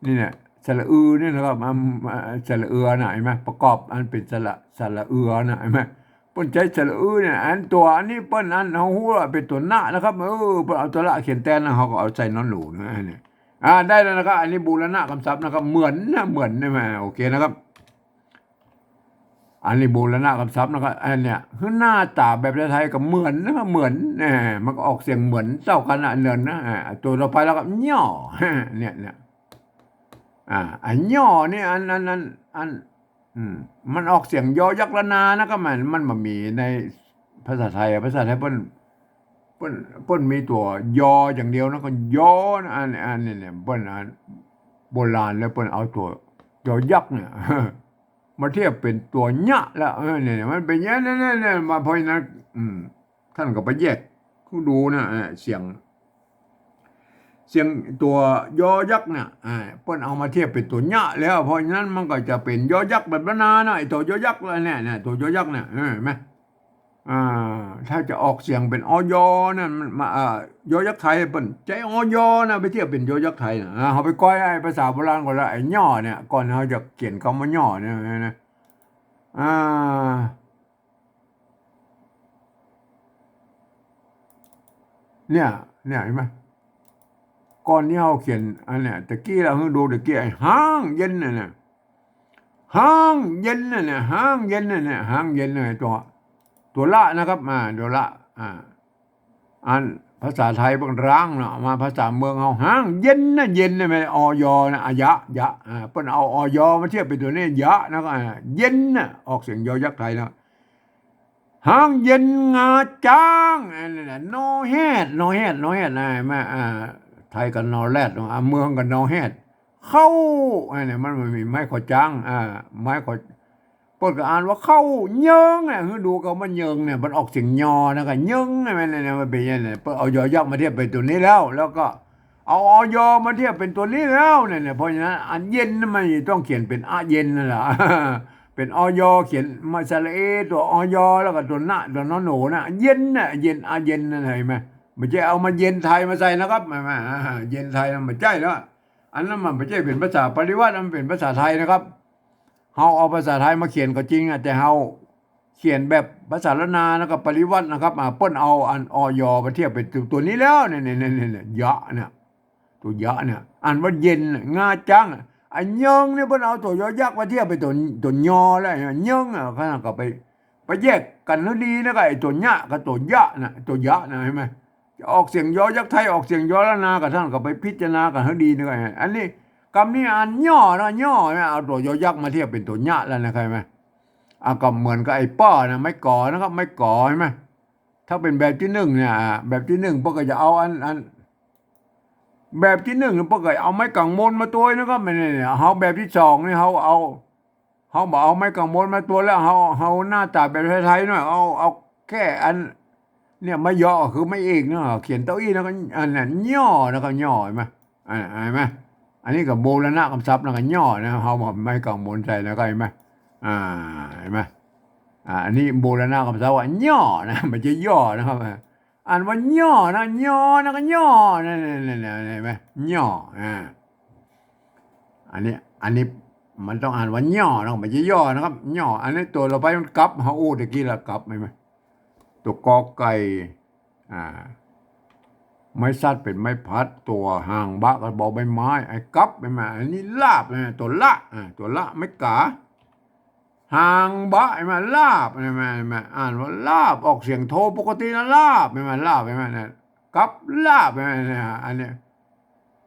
นี่เนี่ย สระอือเนี่ยนะครับ อ่า อ่า สระเอือน่ะ หันก่อ ประกอบอันเป๋นสระ สระเอือน่ะ หันก่อ เปิ้นใจ๊สระอือเนี่ย อันตั๋วอันนี้เปิ้นอัน เฮาฮู้ว่าเป๋นตั๋วนะนะครับ เออ เปิ้นเอาตั๋วละเขียนแตนนะ เฮาก็เอาใส่นอนหนูนะ อันเนี้ย อ่า ได้แล้วนะครับ อันนี้บูรณะกำศัพท์นะครับ เหมือนนะ เหมือนใช่ไหม โอเคนะครับ อันนี้บูรณะกำศัพท์นะครับ อันเนี้ย คือหน้าต๋าแบบไทยๆ ก็เหมือนนะครับ เหมือน แหม มันก็ออกเสียงเหมือนเต้ากั๋นนะ เนินนะ อ่า ตั๋วต่อไปแล้วก็ ย่อ เนี่ย เนี่ย อ่า อันย่อนี่ อัน อัน อัน อัน อืม มันออกเสียงยอยักษ์ละนานะครับ มัน มันบ่มีในภาษาไทยอะ ภาษาไทยเปิ้น เปิ้น เปิ้นมีตั๋วยออย่างเดียวนะ ก็ยอนะ อัน อันนี้เนี่ย เปิ้น อัน โบราณแล้วเปิ้นเอาตั๋วยอยักษ์เนี่ย มาเทียบเป๋นตั๋วเยียะแล้ว เออ เนี่ย เนี่ย มันเป๋นอย่างนี้ เนี่ย เนี่ย เนี่ย มา เพราะฉะนั้น อืม ต้านก็ไปแยกดูนะ เออ เสียง เสียงตั๋วยอยักษ์เนี่ย อ่า เปิ้นเอามาเทียบเป๋นตั๋วเยียะแล้ว เพราะฉะนั้นมันก็จะเป๋นยอยักษ์แบบละนานะ ไอ้ตั๋วยอยักษ์ละเนี่ย เนี่ย ตั๋วยอยักษ์เนี่ย เออ หันก่อ อ่า ถ้าจะออกเสียงเป๋น อยอ นั่น มันมา อ่า ยอยักษ์ไทยเปิ้นใจ๊ อยอ นะ ไปเทียบเป๋นยอยักษ์ไทยนะ อ่า เฮาไปก้อยไอ้ภาษาโบราณก่อนละ ไอ้ย่อเนี่ย ก่อนเฮาจะเขียนกำว่าย่อเนี่ยนะ อ่า เนี่ย เนี่ย หันก่อ ก่อนตี้เฮาเขียนอันเนี่ย ตะกี้ละ หื้อดูตะกี้ ไอ้ฮ้างเย็นเนี่ยนะ ฮ้างเย็นเนี่ยนะ ฮ้างเย็นเนี่ยนะ ฮ้างเย็นเนี่ย ตั๋ว ตั๋วละนะครับ อ่า ตั๋วละ อ่า อันภาษาไทยเปิ้นร้างเนาะ มาภาษาเมืองเฮา ฮ้างเย็นนะ เย็นนะ แม่น อยอ นะ อะยะ ยะ อ่า เปิ้นเอา อยอ มาเทียบเป๋นตั๋วนี้ ยะ นะ ก็ อ่า เย็นนะ ออกเสียงยอยักษ์ไทยนะ ฮ้างเย็นงาจ๊าง อันนั้นน่ะ นอแฮด นอแฮด นอแฮด นะ หันก่อ อ่า ไทยก็นอแรดเนาะ อ่า เมืองก็นอแฮด เข้า อันนี้มันบ่มีไม้ขอจ๊าง อ่า ไม้ขอ เปิ้นก็อ่านว่าเข้าเยิงอะ หื้อดูกำว่าเยิงเนี่ย มันออกเสียงยอนะ ก็เยิงอะ มันเนี่ย มันเป๋นอย่างนี้ เปิ้นเอายอยักษ์มาเทียบเป๋นตั๋วนี้แล้ว แล้วก็เอา อยอ มาเทียบเป๋นตั๋วนี้แล้วเนี่ย เนี่ย เพราะฉะนั้นอันเย็นนั่นมันต้องเขียนเป๋นอะเย็นนั่นแหละ เป๋น อยอ เขียนมาสระเอ ตั๋ว อยอ แล้วก็ตั๋วนะ ตั๋วนอนหนูนะ เย็นน่ะ เย็น อะเย็นนั่น หันก่อ บ่ใจ้เอามาเย็นไทยมาใส่นะครับ มา มา อ่า เย็นไทยนะ บ่ใจ้แล้ว อันนั้นมันบ่ใจ้เป๋นภาษาปริวรรต มันเป๋นภาษาไทยนะครับ เฮาเอาภาษาไทยมาเขียนก็จริงอะ แต่เฮาเขียนแบบภาษาล้านนานะครับ ปริวรรตนะครับ อ่า เปิ้นเอาอัน อยอ มาเทียบเป๋นตั๋ว ตั๋วนี้แล้ว เนี่ย เนี่ย เนี่ย เนี่ย ยะ เนี่ย ตั๋วยะเนี่ย อ่านว่าเย็นน่ะ งาจ๊างอะ ไอ้เยิงเนี่ย เปิ้นเอาตั๋วยอยักษ์มาเทียบเป๋นตั๋ว ตั๋วยอแล้ว เยิงอะ ขนาดก็ไป ไปแยกกั๋นหื้อดีนะ กับไอ้ตั๋วยะกับตั๋วยะน่ะ ตั๋วยะน่ะ หันก่อ จะออกเสียงยอยักษ์ไทย ออกเสียงยอล้านนา ก็ต้านก็ไปพิจารณากั๋นหื้อดีนะ อันนี้ กำนี้อ่านย่อนะ ย่อนะ เอาตั๋วยอยักษ์มาเทียบเป๋นตั๋วยะแล้วนะ หันก่อ อ่ะ ก็เหมือนกับไอ้ป้อนะ ไม้ก๋อนะครับ ไม้ก๋อ หันก่อ ถ้าเป๋นแบบตี้นึ่งเนี่ย อ่ะ แบบตี้นึ่งเปิ้นก็จะเอาอัน อัน แบบตี้นึ่งเปิ้นก็เอาไม้ก๋างมนมาตั๋วนะครับ เนี่ย เฮาแบบตี้สองนี่ เฮาเอา เฮาบ่เอาไม้ก๋างมนมาตั๋วแล้ว เฮา เฮาหน้าต๋าแบบไทยๆ หน่อย เอา เอาแค่อัน เนี่ย ไม้เยาะก็คือไม้เอกเนาะ เขียนเต้าอี้แล้วก็ อันนั้น ย่อ แล้วก็ย่อ หันก่อ อ่า หันก่อ อันนี้ก็บูรณะกำศัพท์นะ ก็ย่อนะ เฮาบ่ ไม่กังวลใจ๋นะ ก็หันก่อ อ่า หันก่อ อ่า อันนี้บูรณะกำศัพท์ว่าย่อนะ บ่ใจ้ย่อนะครับ อ่านว่าย่อนะ ย่อนะ ก็ย่อนะ เนี่ย เนี่ย เนี่ย หันก่อ ย่อ อ่า อันนี้ อันนี้มันต้องอ่านว่าย่อนะ บ่ใจ้ย่อนะครับ ย่อ อันนี้ตั๋วต่อไปมันกับ เฮาอู้ตะกี้ละ กับ หันก่อ ตั๋วกอไก่ อ่า ไม้สัตว์เป๋นไม้พัด ตั๋วหางบะก็บอใบไม้ ไอ้กับ หันก่อ อันนี้ลาบ หันก่อ ตั๋วละ อ่า ตั๋วละ ไม้ก๋า หางบะ หันก่อ ลาบ หันก่อ หันก่อ อ่านว่าลาบ ออกเสียงโทปกตินะ ลาบ หันก่อ ลาบ หันก่อ เนี่ย กับลาบ หันก่อ เนี่ย อันนี้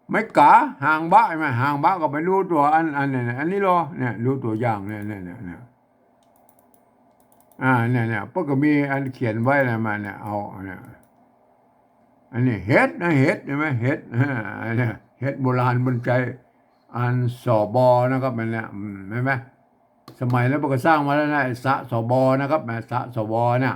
ไม้ก๋า หางบะ หันก่อ หางบะก็ไปดูตั๋วอัน อันนี้นะ อันนี้ลอ เนี่ย ดูตั๋วอย่างเนี่ย เนี่ย เนี่ย เนี่ย อ่า เนี่ย เนี่ย เปิ้นก็มีอันเขียนไว้นะ มาเนี่ย เอา เนี่ย อันนี้เห็ดนะ เห็ด หันก่อ เห็ด อ่า อันนี้เห็ดโบราณเปิ้นใจ๊ อัน สบ นะครับ อันเนี้ย อืม หันก่อ สมัยนั้นเปิ้นก็สร้างมาแล้วนะ ไอ้ สสบ นะครับ ไอ้ สสบ เนี่ย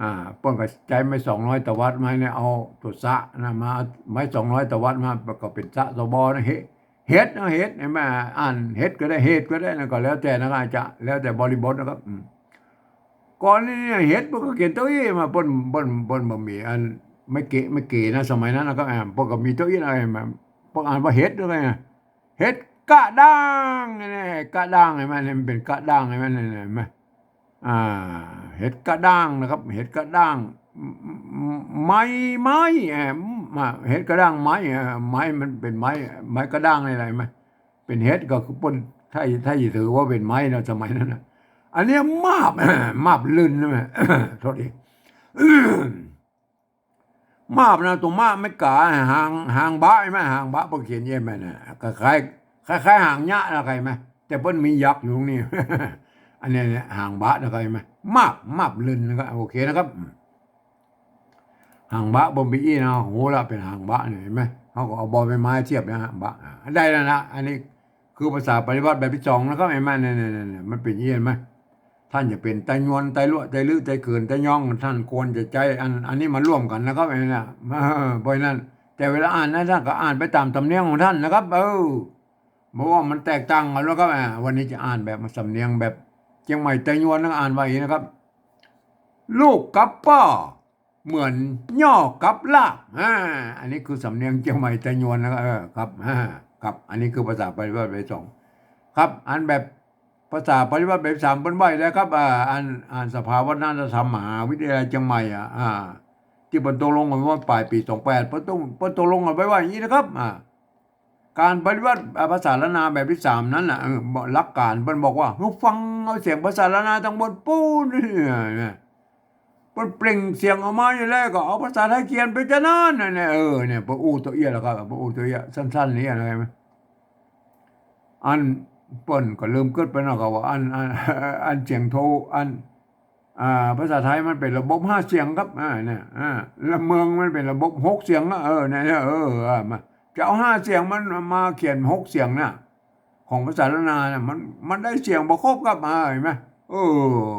อ่า เปิ้นก็ใจ๊ไม้สองร้อยตวัดมาเนี่ย เอาตั๋วสะนะมา ไม้สองร้อยตวัดมา ก็เป๋น สสบ นะ เห็ด เห็ดนะ เห็ด หันก่อ อ่านเห็ดก็ได้ เห็ดก็ได้นะ ก็แล้วแต่นะ อาจจะแล้วแต่บริบทนะครับ อืม ก่อนนี้เนี่ย เห็ดเปิ้นก็เขียนโต๊ะอี้มา เปิ้น เปิ้น เปิ้นบ่มีอัน ไม้เก๋ ไม้เก๋นะ สมัยนั้นนะครับ อ่า เปิ้นก็มีโต๊ะอี้อะไรมา เปิ้นอ่านว่าเห็ดด้วยไง เห็ดกะด้างเนี่ย กะด้าง หันก่อ เนี่ย มันเป๋นกะด้าง หันก่อ เนี่ย หันก่อ อ่า เห็ดกะด้างนะครับ เห็ดกะด้าง ไม้ ไม้ เอ่อ มา เห็ดกะด้างไม้ เอ่อ ไม้มันเป๋นไม้ ไม้กะด้างนี่แหละ หันก่อ เป๋นเห็ดก็คือเปิ้น ถ้า ถ้าจะถือว่าเป๋นไม้เนาะ สมัยนั้นนะ อันนี้มาบ มาบลื่นใช่ไหม โทษที มาบนะ ตั๋วมะไม้ก๋า หาง หางบะ หันก่อ หางบะ เปิ้นเขียนอย่างนี้นะ คล้ายๆ คล้ายๆ หางยะนะ หันก่อ แต่เปิ้นมียักษ์อยู่ตรงนี้ อันนี้เนี่ย หางบะนะ หันก่อ มาบ มาบลื่นนะครับ โอเคนะครับ หางบะ บ่มีอี้นะ โหละ เป๋นหางบะเนี่ย หันก่อ เฮาก็เอาบอใบไม้เทียบนะ หางบะ อ่า ได้แล้วนะ อันนี้คือภาษาปริวรรตแบบตี้สองนะครับ หันก่อ เนี่ย เนี่ย เนี่ย เนี่ย มันเป๋นอี้ หันก่อ ต้านจะเป๋นไตยวน ไตลัว ไตลื้อ ไตเขิน ไตยอง ต้านควรจะใจ๊อัน อันนี้มาร่วมกั๋นนะครับ หันก่อ เนี่ย เออ เพราะฉะนั้น แต่เวลาอ่านนะ ต้านก็อ่านไปต๋ามสำเนียงของต้านนะครับ เออ เพราะว่ามันแตกต่างกั๋นแล้วครับ อ่า วันนี้จะอ่านแบบสำเนียงแบบเจียงใหม่ไตยวนนะ อ่านว่าอย่างนี้นะครับ ลูกกับป้อ เหมือนย่อกับลาบ อ่า อันนี้คือสำเนียงเจียงใหม่ไตยวนนะครับ เออ ครับ อ่า ครับ อันนี้คือภาษาปริวรรตแบบตี้สอง ครับ อันแบบภาษาปริวรรตแบบตี้สามเปิ้นว่าแล้วครับ อ่า อัน อันสภาวัฒนธรรมมหาวิทยาลัยเจียงใหม่ อ่ะ อ่า ตี้เปิ้นตกลงกั๋นว่าป๋ายปี๋สองแปด เปิ้นตก เปิ้นตกลงกั๋นไว้ว่าอย่างนี้นะครับ อ่า ก๋านปริวรรต อ่า ภาษาล้านนาแบบตี้สามนั้นน่ะ เออ หลักก๋านเปิ้นบอกว่า หื้อฟังเอาเสียงภาษาล้านนาตังบนปู๊น เนี่ย เปิ้นเปล่งเสียงออกมาอยู่แล้วก็เอาภาษาไทยเขียนไปจานั้นน่ะเนี่ย เออ เนี่ย เปิ้นอู้โตเอี้ยแล้วก็ เปิ้นอู้โตเอี้ย สั้นๆ เนี่ย หันก่อ อันเปิ้นก็ลืมกึ๊ดไปเนาะ ก็ว่าอัน อัน อันเสียงโท อัน อ่า ภาษาไทยมันเป๋นระบบห้าเสียงครับ อ่า เนี่ย อ่า ละเมืองมันเป๋นระบบหกเสียงอะ เออ เนี่ย เนี่ย เออ อ่า มา จะเอาห้าเสียงมันมาเขียนหกเสียงน่ะ ของภาษาล้านนาน่ะ มัน มันได้เสียงบ่ครบครับ อ่า หันก่อ เออ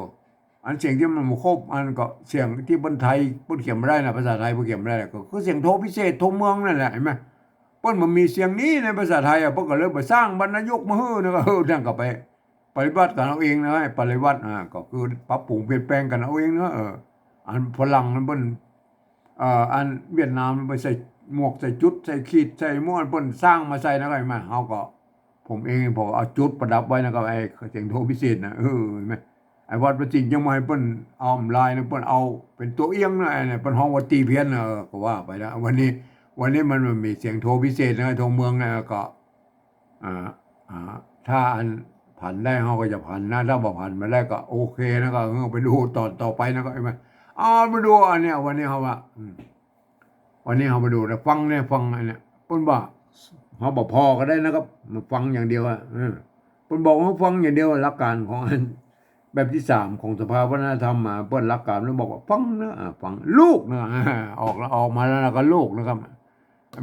อันเสียงตี้มันบ่ครบ อันก็เสียงตี้เปิ้นไทย เปิ้นเขียนบ่ได้น่ะ ภาษาไทยเปิ้นเขียนบ่ได้น่ะ ก็คือเสียงโทพิเศษ โทเมืองนั่นแหละ หันก่อ เปิ้นบ่มีเสียงนี้ในภาษาไทยอะ เปิ้นก็เลยบ่สร้างบรรณายุกต์มาหื้อนะ ก็ เออ ต้านก็ไปปฏิบัติกั๋นเอาเองนะ ปฏิบัติ อ่า ก็คือปรับปรุงเปลี่ยนแปลงกั๋นเอาเองนะ เออ อันฝรั่งนั้นเปิ้น เอ่อ อันเวียดนามไปใส่หมวก ใส่จุด ใส่ขีด ใส่หมวก เปิ้นสร้างมาใส่นะ หันก่อ หันก่อ ผมเองผมเอาจุดประดับไว้นะ ก็ไอ้เสียงโทพิเศษน่ะ เออ หันก่อ ไอ้วัดพระสิงห์เจียงใหม่เปิ้นเอาลายนะ เปิ้นเอาเป๋นตั๋วเอี้ยงนะ ไอ้เนี่ย เปิ้นฮ้องว่าตี้เพี้ยนนะ เออ ก็ว่าไปนะ วันนี้ วันนี้มันมีเสียงโทพิเศษนะ โทเมืองนะ ก็ อ่า อ่า ถ้าอันผันได้เฮาก็จะผันนะ ถ้าบ่ผันมาได้ก็โอเคนะ ก็เฮาไปดูต๋อนต่อไปนะ ก็ หันก่อ เอามาดูอันเนี้ย วันนี้เฮาว่า อืม วันนี้เฮามาดูนะ ฟังเนี่ย ฟังอันเนี้ย เปิ้นว่า เฮาบ่ผ่อก็ได้นะครับ มาฟังอย่างเดียวอะ เออ เปิ้นบอกว่าฟังอย่างเดียว หลักก๋านของอันแบบตี้สามของสภาวัฒนธรรมมา เปิ้นหลักก๋านแล้วบอกว่าฟังนะ อ่า ฟัง ลูกนะ อ่า ออกแล้ว ออกมาแล้วนะ ก็ลูกนะครับ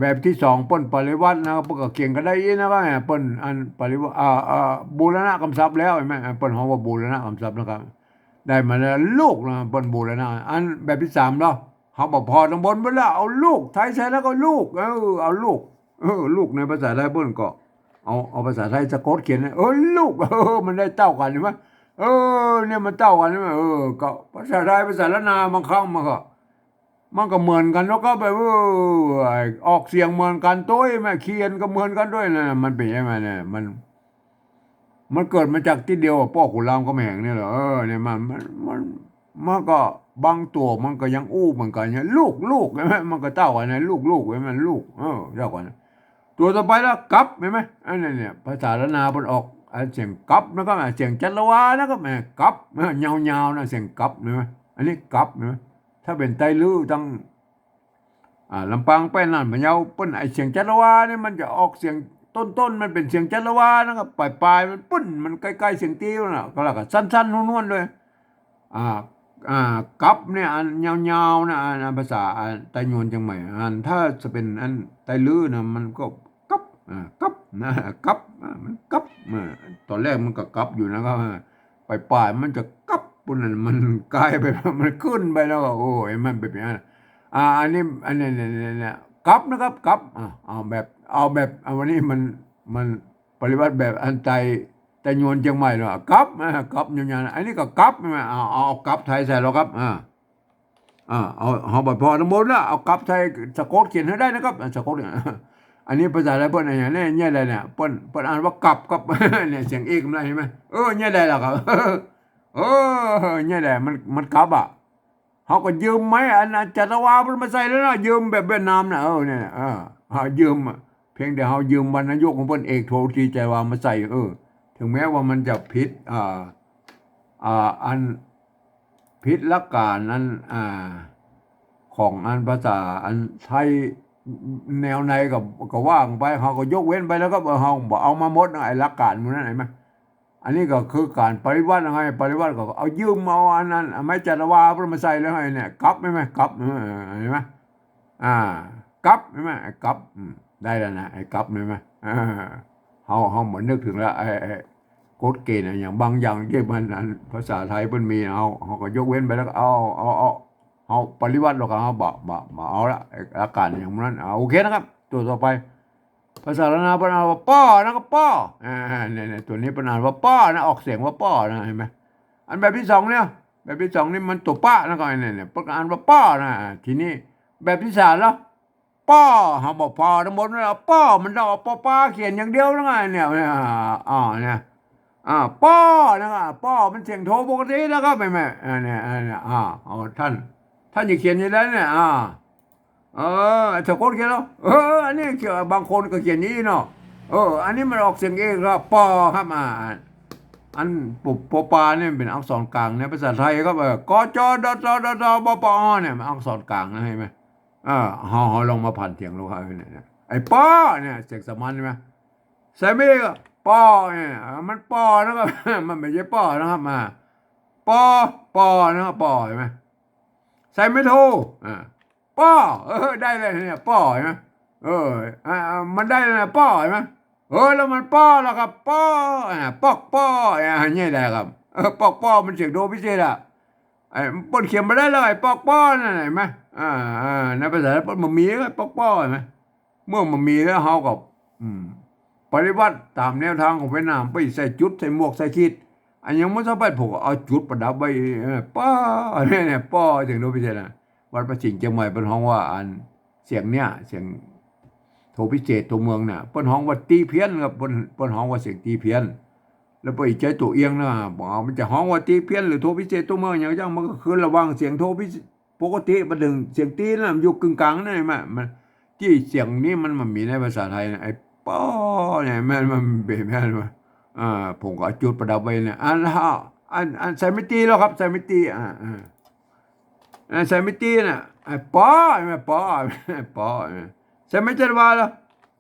แบบตี้สองเปิ้นปริวรรตนะ เปิ้นก็เขียนก็ได้อี้นะครับ เปิ้นอันปริวรรต อ่า อ่า บูรณะกำศัพท์แล้ว หันก่อ เปิ้นฮ้องว่าบูรณะกำศัพท์นะครับ ได้มาแล้วลูกนะ เปิ้นบูรณะ อันแบบตี้สามเนาะ เฮาบ่ผ่อตังบนไปแล้ว เอาลูก ไทยใส่แล้วก็ลูก เออ เอาลูก เออ ลูกในภาษาไทยเปิ้นก็ เอา เอาภาษาไทยสะกดเขียนนะ เออ ลูก เออ มันได้เต้ากั๋นใช่ไหม เออ เนี่ยมันเต้ากั๋นใช่ไหม เออ ก็ภาษาไทยภาษาล้านนาบางครั้งมันก็ มันก็เหมือนกั๋นเนาะ ก็แบบ เออ ไอ้ออกเสียงเหมือนกั๋นตวย แม่เขียนก็เหมือนกั๋นตวยนะ มันเป๋นใช่ไหมเนี่ย มัน มันเกิดมาจากตี้เดียวอะ ป้อขุนรามคำแหงเนี่ยแหละ เออ เนี่ยมัน มัน มัน มันก็บางตั๋วมันก็ยังอู้เหมือนกั๋นเนี่ย ลูก ลูก ใช่ไหม มันก็เต้ากั๋นนะ ลูก ลูก ใช่ไหม ลูก เออ เต้ากั๋นนะ ตั๋วต่อไปละ กับ ใช่ไหม อันนี้เนี่ย ภาษาล้านนาเปิ้นออก อันเสียงกับนะครับ อันเสียงจัตวานะครับ แหม กับ เออ ยาวๆ นะ เสียงกับ ใช่ไหม อันนี้กับ ใช่ไหม ถ้าเป๋นไตลื้อตัง อ่า ลำปาง แป้ น่าน พะเยา เปิ้น ไอ้เสียงจัตวาเนี่ยมันจะออกเสียงต้นๆ มันเป๋นเสียงจัตวานะครับ ปลายๆ มันปุ้น มันใก้ๆ เสียงตี้น่ะ ก็แล้วก็สั้นๆ นวลๆ ตวย อ่า อ่า กับเนี่ย อันยาวๆ นะ อัน อันภาษา อันไตยวนเจียงใหม่ อันถ้าจะเป๋นอันไตลื้อนะ มันก็กับ อ่า กับ นะ กับ อ่า มันกับ อ่า ต๋อนแรกมันก็กับอยู่นะครับ อ่า ปลายๆ มันจะกับ ปุ้นนั่น มันกลายไป มันขึ้นไปแล้วก็ โอ้ย มันเป๋นอย่างนั้น อ่า อันนี้ อันนี้ เนี่ย เนี่ย เนี่ย กับนะครับ กับ อ่า เอาแบบ เอาแบบ เอา วันนี้มัน มันปริวัติแบบอันไต ไตยวนเจียงใหม่เนาะ กับ อ่า กับยาวๆ อันนี้ก็กับ ใช่ไหม เอา เอา เอากับไทยใส่แล้วครับ อ่า อ่า เอา เอาบ่พอตังบนละ เอากับไทยสะกดเขียนหื้อได้นะครับ อ่า สะกดเนี่ย อันนี้ภาษาไทยเปิ้นอะหยังเนี่ย เนี่ยใดเนี่ย เปิ้น เปิ้นอ่านว่ากับ กับ เนี่ย เสียงเอกมันได้ หันก่อ เออ เนี่ยใดล่ะครับ เออ เนี่ยใด มัน มันกับอะ เฮาก็ยืมไม้อัน อันจัตวาเปิ้นมาใส่แล้วเนาะ ยืมแบบเวียดนามน่ะ เออ เนี่ย เออ เฮายืมอะ เพียงแต่เฮายืมวรรณยุกต์ของเปิ้น เอกโทตรีจัตวามาใส่ เออ ถึงแม้ว่ามันจะผิด อ่า อ่า อันผิดหลักการอัน อ่า ของอันภาษาอันไทยแนวในก็ ก็ว่ากั๋นไป เฮาก็ยกเว้นไปแล้วก็ เออ เฮาบ่เอามาหมดนะ ไอ้หลักการหมู่นั้น หันก่อ อันนี้ก็คือก๋านปริวัติไง ปริวัติก็เอายืมเอาอันนั้น เอาไม้จัตวาเปิ้นมาใส่แล้วไงเนี่ย กับ หันก่อ กับ เออ หันก่อ อ่า กับ หันก่อ ไอ้กับ อืม ได้แล้วนะ ไอ้กับ หันก่อ อ่า เฮา เฮาบ่นึกเถิงแล้ว ไอ้ ไอ้กฎเกณฑ์อะหยังบางอย่างตี้มันอันภาษาไทยเปิ้นมี เฮา เฮาก็ยกเว้นไปแล้วก็เอา เอา เอา เฮาปริวัติแล้วก็เฮาบ่ บ่ บ่เอาละ ไอ้หลักการอย่างนั้น อ่า โอเคนะครับ ตั๋วต่อไป ภาษาล้านนาเปิ้นอ่านว่าป้อนะ ก็ป้อ อ่า เนี่ย เนี่ย ตั๋วนี้เปิ้นอ่านว่าป้อนะ ออกเสียงว่าป้อนะ หันก่อ อันแบบตี้สองเนี่ย แบบตี้สองนี่มันตั๋วปะนะ ก็เนี่ย เนี่ย เปิ้นก็อ่านว่าป้อนะ อ่า ทีนี้แบบตี้สามแล้ว ป้อ เฮาบ่พอตังบนแล้ว ป้อ มันต้องเอาปอปาเขียนอย่างเดียวนะไง เนี่ย เนี่ย อ่า อ่า เนี่ย อ่า ป้อ นะครับ ป้อ มันเสียงโทปกตินะครับ หันก่อ อ่า เนี่ย อ่า เนี่ย อ่า เอา ท่าน ท่านจะเขียนอย่างนั้นเนี่ย อ่า เออ สะกดเขียนแล้ว เออ อันนี้เขียน บางคนก็เขียนอย่างนี้เนาะ เออ อันนี้มันออกเสียงเอกครับ ปอ ครับ อ่า อันปอ ปอปาเนี่ยเป๋นอักษรกลางในภาษาไทยครับ เออ ก จ ด ต ด ต บ ป อ เนี่ย มันอักษรกลางนะ หันก่อ เออ เฮา เฮาลองมาผันเสียงดูครับ เนี่ย เนี่ย ไอ้ป้อเนี่ย เสียงสามัญใช่ไหม ใส่ไม่ได้ก็ป้อเนี่ย เออ มันป้อนะครับ มันไม่ใช่ป้อนะครับ มา ปอ ปอ นะครับ ปอ หันก่อ ใส่ไม่โท อ่า ป้อ เออ ได้เลยเนี่ย ป้อ หันก่อ เออ อ่า อ่า มันได้เลยนะ ป้อ หันก่อ เออ แล้วมันป้อแล้วครับ ป้อ อ่า ปอกป้อ อ่า เนี่ยได้ครับ เออ ปอกป้อ มันเสียงโทพิเศษอะ ไอ้เปิ้นเขียนบ่ได้แล้ว ไอ้ปอกป้อนั่น หันก่อ อ่า อ่า ในภาษาไทยเปิ้นบ่มี ไอ้ปอกป้อ หันก่อ เมื่อบ่มีแล้วเฮาก็ อืม ปริวัติต๋ามแนวตางของเวียดนาม ไปใส่จุด ใส่หมวก ใส่ขีด อันยังบ่สำเร็จ ผมก็เอาจุดประดับไว้ เออ ป้อ เนี่ย เนี่ย ป้อ เสียงโทพิเศษนะ วัดพระสิงห์เจียงใหม่เปิ้นฮ้องว่าอัน เสียงเนี่ย เสียงโทพิเศษตัวเมืองน่ะ เปิ้นฮ้องว่าตี้เพี้ยนครับ เปิ้น เปิ้นฮ้องว่าเสียงตี้เพี้ยน แล้วไปใจ๊ตั๋วเอียงนะ บ่ามันจะฮ้องว่าตี้เพี้ยนหรือโทพิเศษตัวเมืองหยังจัง มันก็คือระหว่างเสียงโทพิเศษปกติมาเถิงเสียงตี้นั่น มันอยู่กึ่งกลางนั่นเอง มัน มัน ตี้เสียงนี้มัน มันมีในภาษาไทยนะ ไอ้ป้อเนี่ย แม่น มันเป๋นแม่นว่า อ่า ผมก็เอาจุดประดับไว้เนี่ย อัน อัน อันใส่ไม่ตี้แล้วครับ ใส่ไม่ตี้ อ่า อ่า อ่า ใส่ไม่ตี้น่ะ ไอ้ป้อ แม่นป้อ ป้อ ใส่ไม่จัตวาแล้ว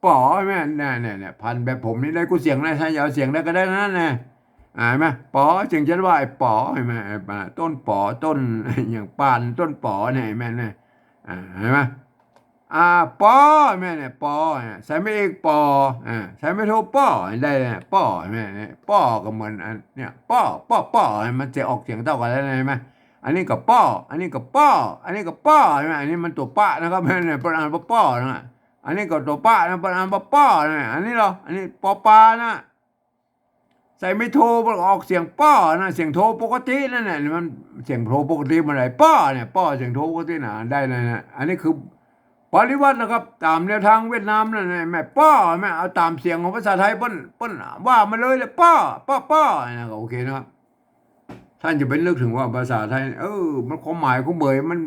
ป๋อ แม่น เนี่ย เนี่ย เนี่ย ผันแบบผมนี่ได้กู้เสียงนะ ถ้าจะเอาเสียงใดก็ได้นะ เนี่ย อ่า หันก่อ ป๋อ เสียงจัตวา ไอ้ป๋อ หันก่อ ไอ้ป๋อ ต้นป๋อ ต้น อย่างปาน ต้นป๋อเนี่ย หันก่อ เนี่ย อ่า หันก่อ อ่า ปอ แม่นเนี่ย ปอ เนี่ย ใส่ไม่เอก ปอ อ่า ใส่ไม่โท ป้อ ได้เลย ป้อ แม่นเนี่ย ป้อ ก็เหมือนอันเนี่ย ป้อ ป้อ ป้อ มันจะออกเสียงเต้ากั๋นแล้วนะ หันก่อ อันนี้ก็ป้อ อันนี้ก็ป้อ อันนี้ก็ป้อ หันก่อ อันนี้มันตั๋วปะนะครับ แม่นเนี่ย เปิ้นอ่านว่าป้อนะ อันนี้ก็ตั๋วปะนะ เปิ้นอ่านว่าป้อนะ อันนี้เหรอ อันนี้ปอปานะ ใส่ไม้โท เปิ้นออกเสียงป้อนะ เสียงโทปกตินั่นแหละ มันเสียงโทปกติมันได้ป้อเนี่ย ป้อเสียงโทปกตินะ ได้นะ อันนี้คือปริวรรตนะครับ ต๋ามแนวทางเวียดนามนั่นแหละ แม่ป้อ แม่เอาต๋ามเสียงของภาษาไทย เปิ้น เปิ้นว่ามาเลยแหละ ป้อ ป้อ ป้อ นะ ก็โอเคนะครับ ต้านจะไปนึกเถิงว่าภาษาไทย เออ มันความหมายของเหมยมัน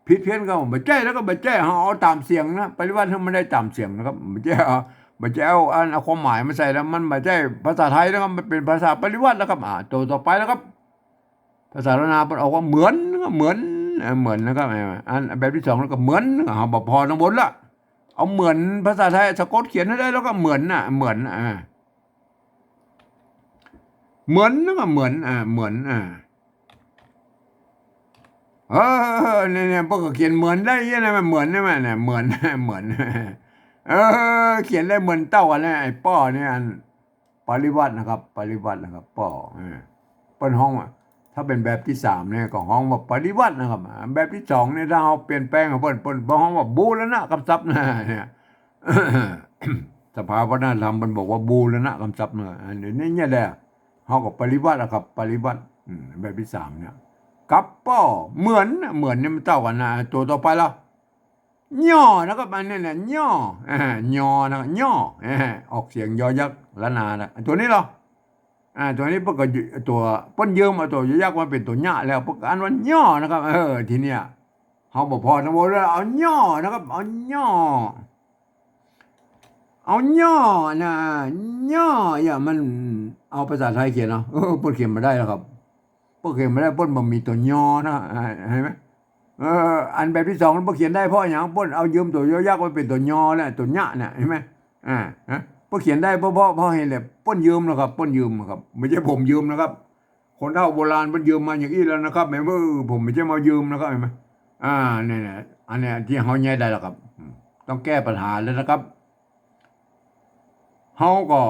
ผิดเพี้ยนก็บ่ใจ้ แล้วก็บ่ใจ้ เฮาเอาต๋ามเสียงนะ ปริวรรตให้มันได้ต๋ามเสียงนะครับ บ่ใจ้เอา บ่ใจ้เอาอัน เอาความหมายมาใส่แล้ว มันบ่ใจ้ภาษาไทยนะครับ มันเป๋นภาษาปริวรรตนะครับ อ่า ตั๋วต่อไปแล้วครับ ภาษาล้านนาเปิ้นออกว่าเหมือน เหมือน เออ เหมือนนะครับ เออ อันแบบตี้สองแล้วก็เหมือน เฮาบ่ผ่อตังบนละ เอาเหมือนภาษาไทยสะกดเขียนหื้อได้แล้วก็เหมือนน่ะ เหมือน อ่า เหมือนนะครับ เหมือน อ่า เหมือน อ่า เออ เนี่ย เนี่ย เปิ้นก็เขียนเหมือนได้เนี่ยนะ เหมือนเนี่ย เหมือน เหมือน เออ เขียนได้เหมือนเต้ากั๋นนะ ไอ้ป้อเนี่ย อันปริวรรตนะครับ ปริวรรตนะครับ ป้อ เออ เปิ้นฮ้องว่า ถ้าเป๋นแบบตี้สามเนี่ย ก็ฮ้องว่าปริวรรตนะครับ แบบตี้สองเนี่ย ถ้าเฮาเปลี่ยนแปลงกับเปิ้น เปิ้น เปิ้นฮ้องว่าบูรณะกำศัพท์นะ เนี่ย สภาวัฒนธรรมเปิ้นบอกว่าบูรณะกำศัพท์นะ อันนี้เนี่ยแหละ เฮาก็ปริวรรตนะครับ ปริวรรต อืม แบบตี้สามเนี่ย กับป้อ เหมือน เหมือนเนี่ยมันเต้ากั๋นนะ ตั๋วต่อไปละ ย่อนะครับ อันนี้เนี่ย ย่อ อ่า ย่อนะ ย่อ อ่า ออกเสียงยอยักษ์ล้านนานะ ตั๋วนี้เหรอ อ่า ตั๋วนี้เปิ้นก็ยื ตั๋ว เปิ้นยืมเอาตั๋วยอยักษ์มาเป๋นตั๋วเยียะแล้ว เปิ้นก็อ่านว่าย่อนะครับ เออ ทีเนี้ย เฮาบ่ผ่อตังบนแล้ว เอาย่อนะครับ เอาย่อ เอาย่อนะ ย่อ อย่ามันเอาภาษาไทยเขียนเนาะ เออ เปิ้นเขียนบ่ได้แล้วครับ เปิ้นเขียนบ่ได้ เปิ้นบ่มีตั๋วยอนะ อ่า หันก่อ เออ อันแบบตี้สองเปิ้นเขียนได้เพราะหยัง เปิ้นเอายืมตั๋วยอยักษ์มาเป๋นตั๋วยอแล้ว ตั๋วเยียะเนี่ย หันก่อ อ่า ฮะ เปิ้นเขียนได้เพราะ เพราะ เพราะหันแหละ เปิ้นยืมนะครับ เปิ้นยืมครับ บ่ใจ้ผมยืมนะครับ คนเฒ่าโบราณเปิ้นยืมมาอย่างอี้แล้วนะครับ แม่นบ่ ผมบ่ใจ้มายืมนะครับ หันก่อ อ่า เนี่ย เนี่ย อันเนี้ยตี้เฮาแก้ได้แล้วครับ อืม ต้องแก้ปัญหาแล้วนะครับ เฮาก็